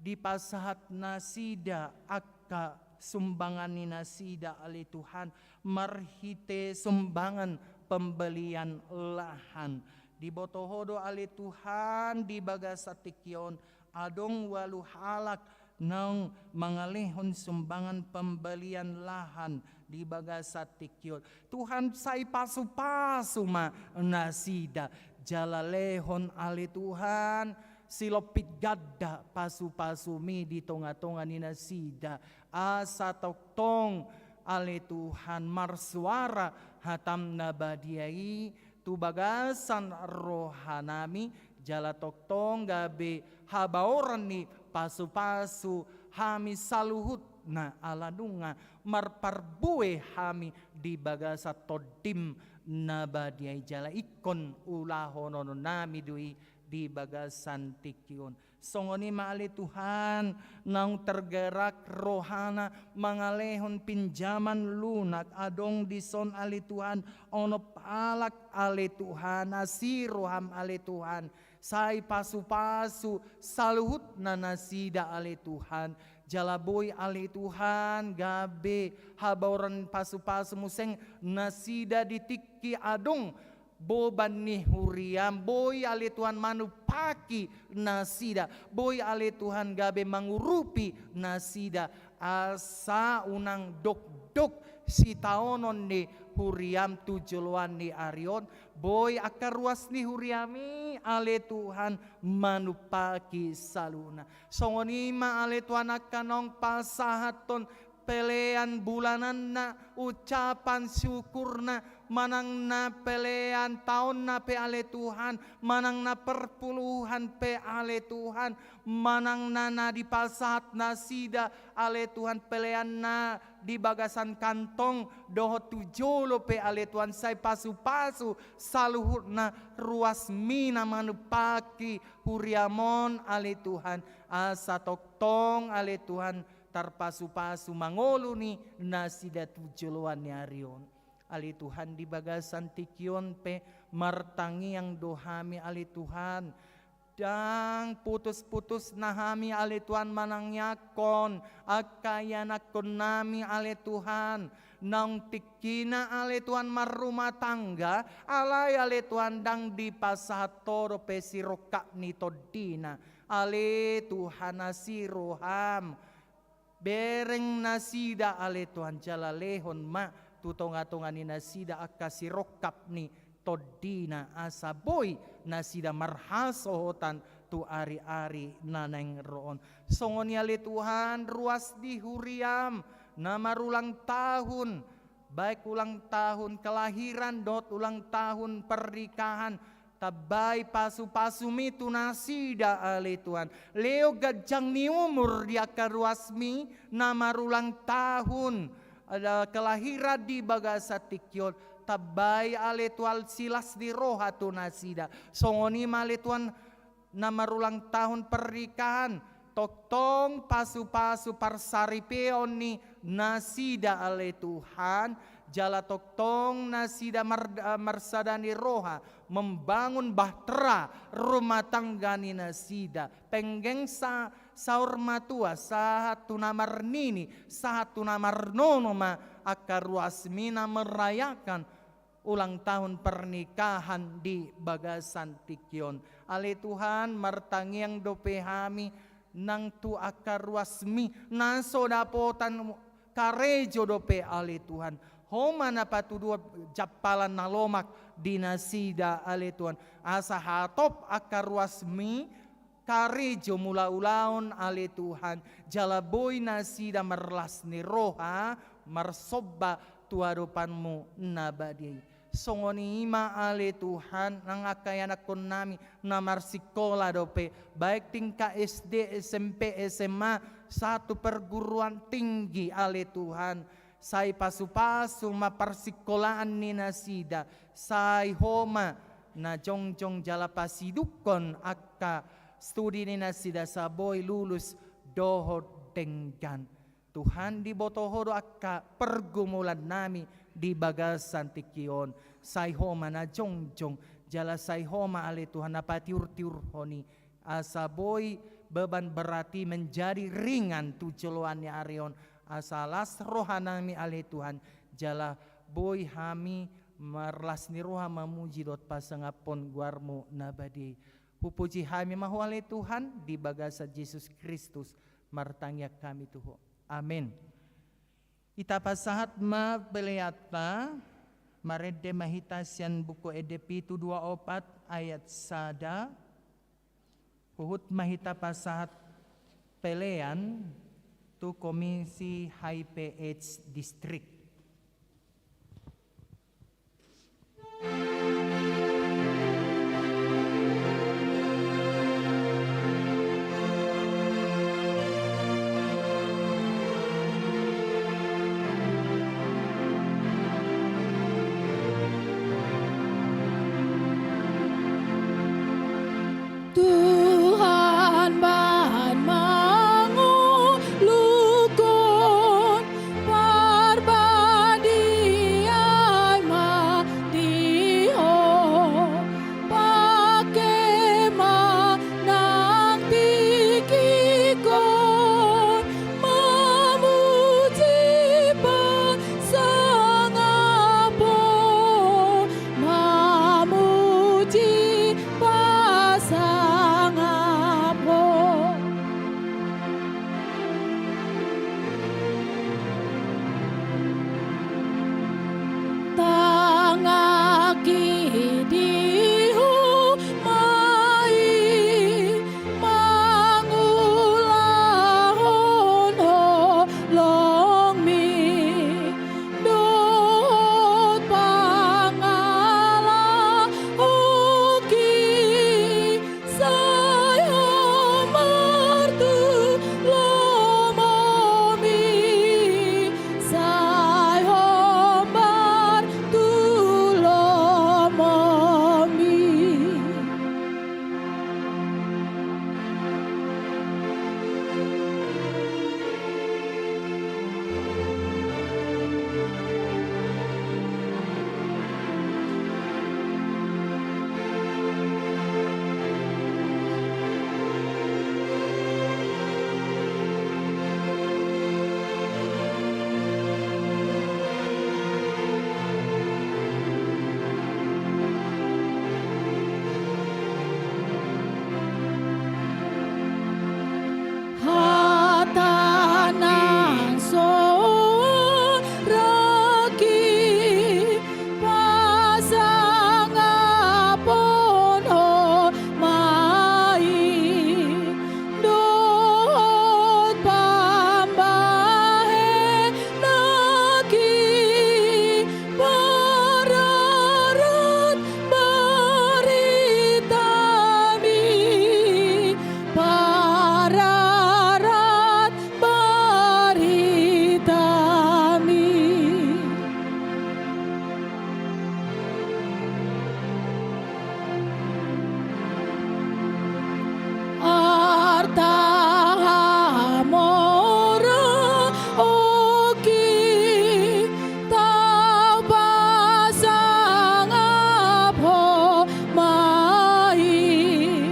dipasahat nasida angka sumbangan ni nasida, ale Tuhan, marhite sumbangan pembelian lahan. Diboto Ho do, ale Tuhan, di bagasan tingki on adong ualu halak naung mangalehon sumbangan pembelian lahan di bagasan tingki on. Tuhan, sai pasupasu ma nasida, jala lehon, ale Tuhan, silompit ganda pasupasuMi di tongatonga ni nasida, asa tongtong, ale Tuhan, marsuara hataM na badia i tu bagasan rohanami, jala tongtong gabe habaoran ni pasupasu hami saluhutna, ala nunga marparbue hami di bagasan TondiM na badia i, jala ingkon ulahononnami do i di bagasan tingki on. Songon i ma ale Tuhan, naung tergerak rohana mangalehon pinjaman lunak, adong dison ale Tuhan, onom halak ale Tuhan, asi roham ale Tuhan, sai pasu-pasu saluhutna nasida ale Tuhan. Jala boi ale Tuhan gabe habaoran pasu-pasu muse nasida di tingki adong boban ni huriam, boi ale Tuhan manumpaki nasida, boi ale Tuhan gabe mangurupi nasida, asa unang dokdok sitaonon ni huriam tu joloan ni ari on, boi angka ruas ni huriam i ale Tuhan manumpaki saluhutna. Songon i ma ale Tuhan angka naung pasahathon pelean bulananna, ucapan syukurna, manang na pelean taonna pe ale Tuhan, manang na perpuluhan pe ale Tuhan, manang na, na dipasahat nasida ale Tuhan, peleanna di bagasan kantong dohot tu jolo pe ale Tuhan, sai pasu-pasu saluhutna ruasmi na manumpaki huriam on ale Tuhan, asa tongtong ale Tuhan tarpasu-pasu mangolu ni nasida tu joloan ni ari on. Ale Tuhan, di bagasan tingki on pe martangiang do hami ale Tuhan, ndang putus-putus na hami ale Tuhan manangiangkon angka ianakkon nami ale Tuhan, naung tingkina ale Tuhan marrumah tangga, alai ale Tuhan ndang dipasahat Ho dope sirongkap ni tondina. Ale Tuhan, asi roham, bereng nasida ale Tuhan, jala lehon ma tu tonga-tonga ni nasida angka sirongkap ni tondina, asa boi nasida marhasohotan tu ari-ari na naeng ro on. Songon i ale Tuhan, ruas ni huriam na marulang tahun, baik ulang tahun kelahiran dohot ulang tahun pernikahan, tambai pasu-pasumi tu nasida ale Tuhan. Lehon ganjang ni umur di angka ruasmi na marulang tahun, eh, kelahiran di bagasan tingki on. Tambai ale Tuhan silas ni roha tu nasida. Songon i ma ale Tuhan, na marulang tahun pernikahan, tongtong pasu-pasu parsaripeon ni nasida ale Tuhan, jala tongtong nasida mar-, eh, marsada ni roha membangun bahtera rumah tangga ni nasida, penggeng sa-, saur matua sahat tu na marnini, sahat tu na marnono ma angka ruasmi na merayakan ulang tahun pernikahan di bagasan tingki on. Ale Tuhan, martangiang dope hami nang tu angka ruasmi na so dapotan karejo dope ale Tuhan. Ho ma na patuduhon jampalan na lomak di nasida ale Tuhan. Asa hatop angka ruasmi karejo mangula ulaon ale Tuhan, jala boi nasida marlas ni roha marsomba tu adopanmu na badia i. Songon i ma ale Tuhan, nang angka ianakkon nami na marsikola dope, baik tingkat S D, S M P, S M A, sahat tu perguruan tinggi ale Tuhan, sai pasu-pasu ma parsikolaan ni nasida, sai Ho ma na jongjong jala pasidungkon angka studi ni nasida asa boi lulus dohot denggan. Tuhan, diboto Ho do angka pergumulan nami di bagasan tingki on, sai Ho ma na jongjong, jala sai Ho ma ale Tuhan na patiur-tiurhon i, asa boi beban berat i menjadi ringan tu joloan ni ari on, asa las roha nami ale Tuhan, jala boi hami marlas ni roha mamuji dohot pasangaphon goarmu na badia i. Hupuji hami ma Ho ale Tuhan, di bagasan Jesus Kristus martangiang hami tu Ho. Amen. Hita pasahat ma peleanta, marende ma hita sian Buku Ende pitu dua opat ayat sada, huhut ma hita pasahat pelean tu Komisi H I P AIDS Distrik. Tuhan, bahen mangolukhon parbadiai ma di ho, pangke ma nang tingkingkon mamuji pasangap ho, mamuji pasangap ho. Tangihon ma i mangulahon holongmi dohot pangalahoki, sai hombar tu lomomi, sai hombar tu lomomi. Hata nang soarangki, pasangaphon ho ma i dohot pambahenanki, pararat baritami, pararat baritami. Arta hamoraonki, tau pasangap ho ma i,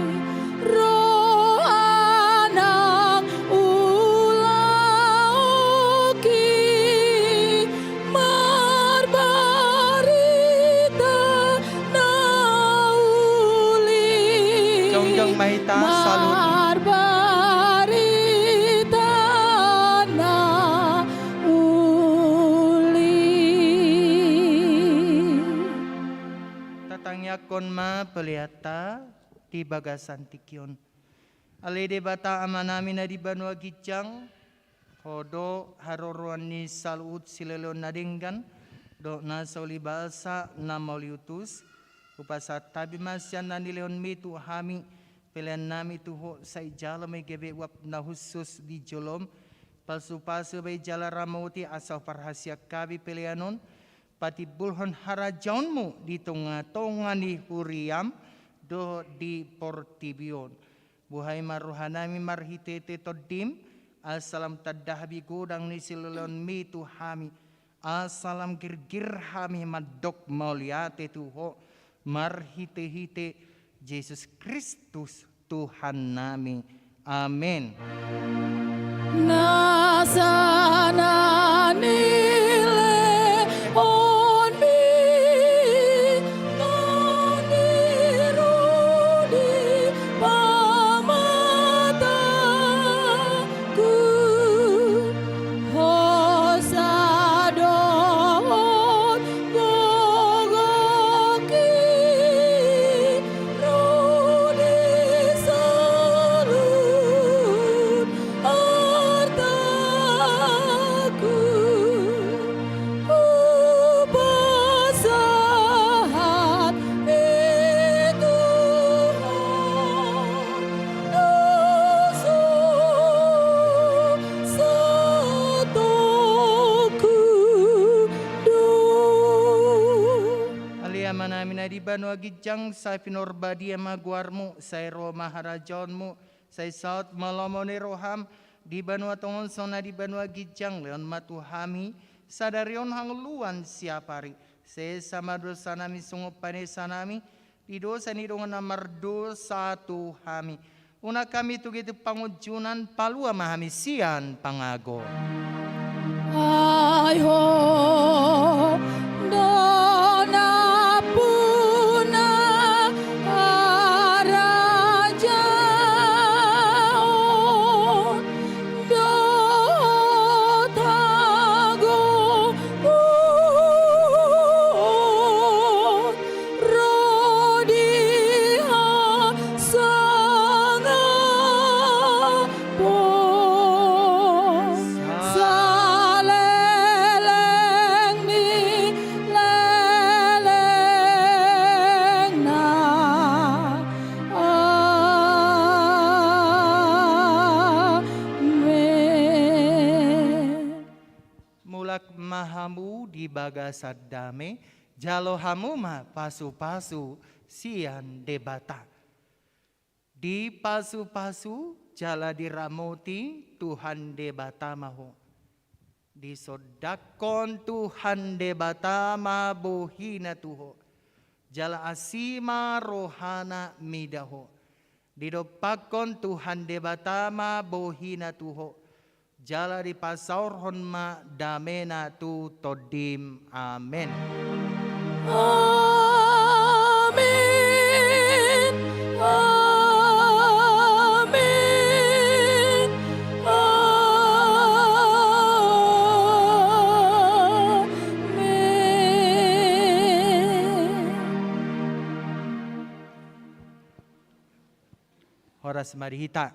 roha nang ulaonki, marbarita na uli. Jongjong ma hita saluhutna. Marbarita na uli. Tatangiangkon ma pelenta di bagasan tingki on. Ale Debata Amanami na di banua ginjang, Ho do haroroan ni saluhut silehon na denggan dohot na so uli basa, na mauli utus. Hupasahat hami ma sian na nilehonmi tu hami peleannami tu Ho, sai jalo ma i gabe uap na hushus di jolom, pasupasu ma i jala ramoti, asa huparhasian hami pelean on patimbulhon harajaonmu di tongatonga ni huriam dohot di portibi on. Buhai ma rohanami marhitehite Tondim, asa lam tanda hami godang ni silehonmi tu hami, asa lam girgir hami mandok mauliate tu Ho, marhitehite Jesus Kristus Tuhannami. Amen. Nasa na nilehonmi na niru di pamatangku, hosa dohot gogoki ro di saluhut artaku. Amanami na di banua ginjang, sai pinarbadia ma goarmu, sai ro ma harajaonmu, sai saut ma lomo ni roham, di banua tonga on songon na di banua ginjang. Lehon ma tu hami sadari on hangoluan siapari. Sesa ma dosanami songon panesanami di dosa ni dongan na mardosa tu hami. Unang hami tugi tu pangunjunan, palua ma hami sian pangago. Ai Ho do nampuna harajaon dohot hagogoon, ro di Ho sangapon saleleng ni lelengna. Amen. Mulak ma hamu di bagasan dame, jalo hamu ma pasupasu sian Debata. Dipasupasu jala diramoti Tuhan Debata ma ho. Disondangkon Tuhan Debata ma bohina tu ho, jala asi ma rohana mida ho. Didompakkon Tuhan Debata ma bohina tu ho, jala dipasaorhon ma damena tu tondim. Amen. Amen. Amen. Amen. Horas ma di hita.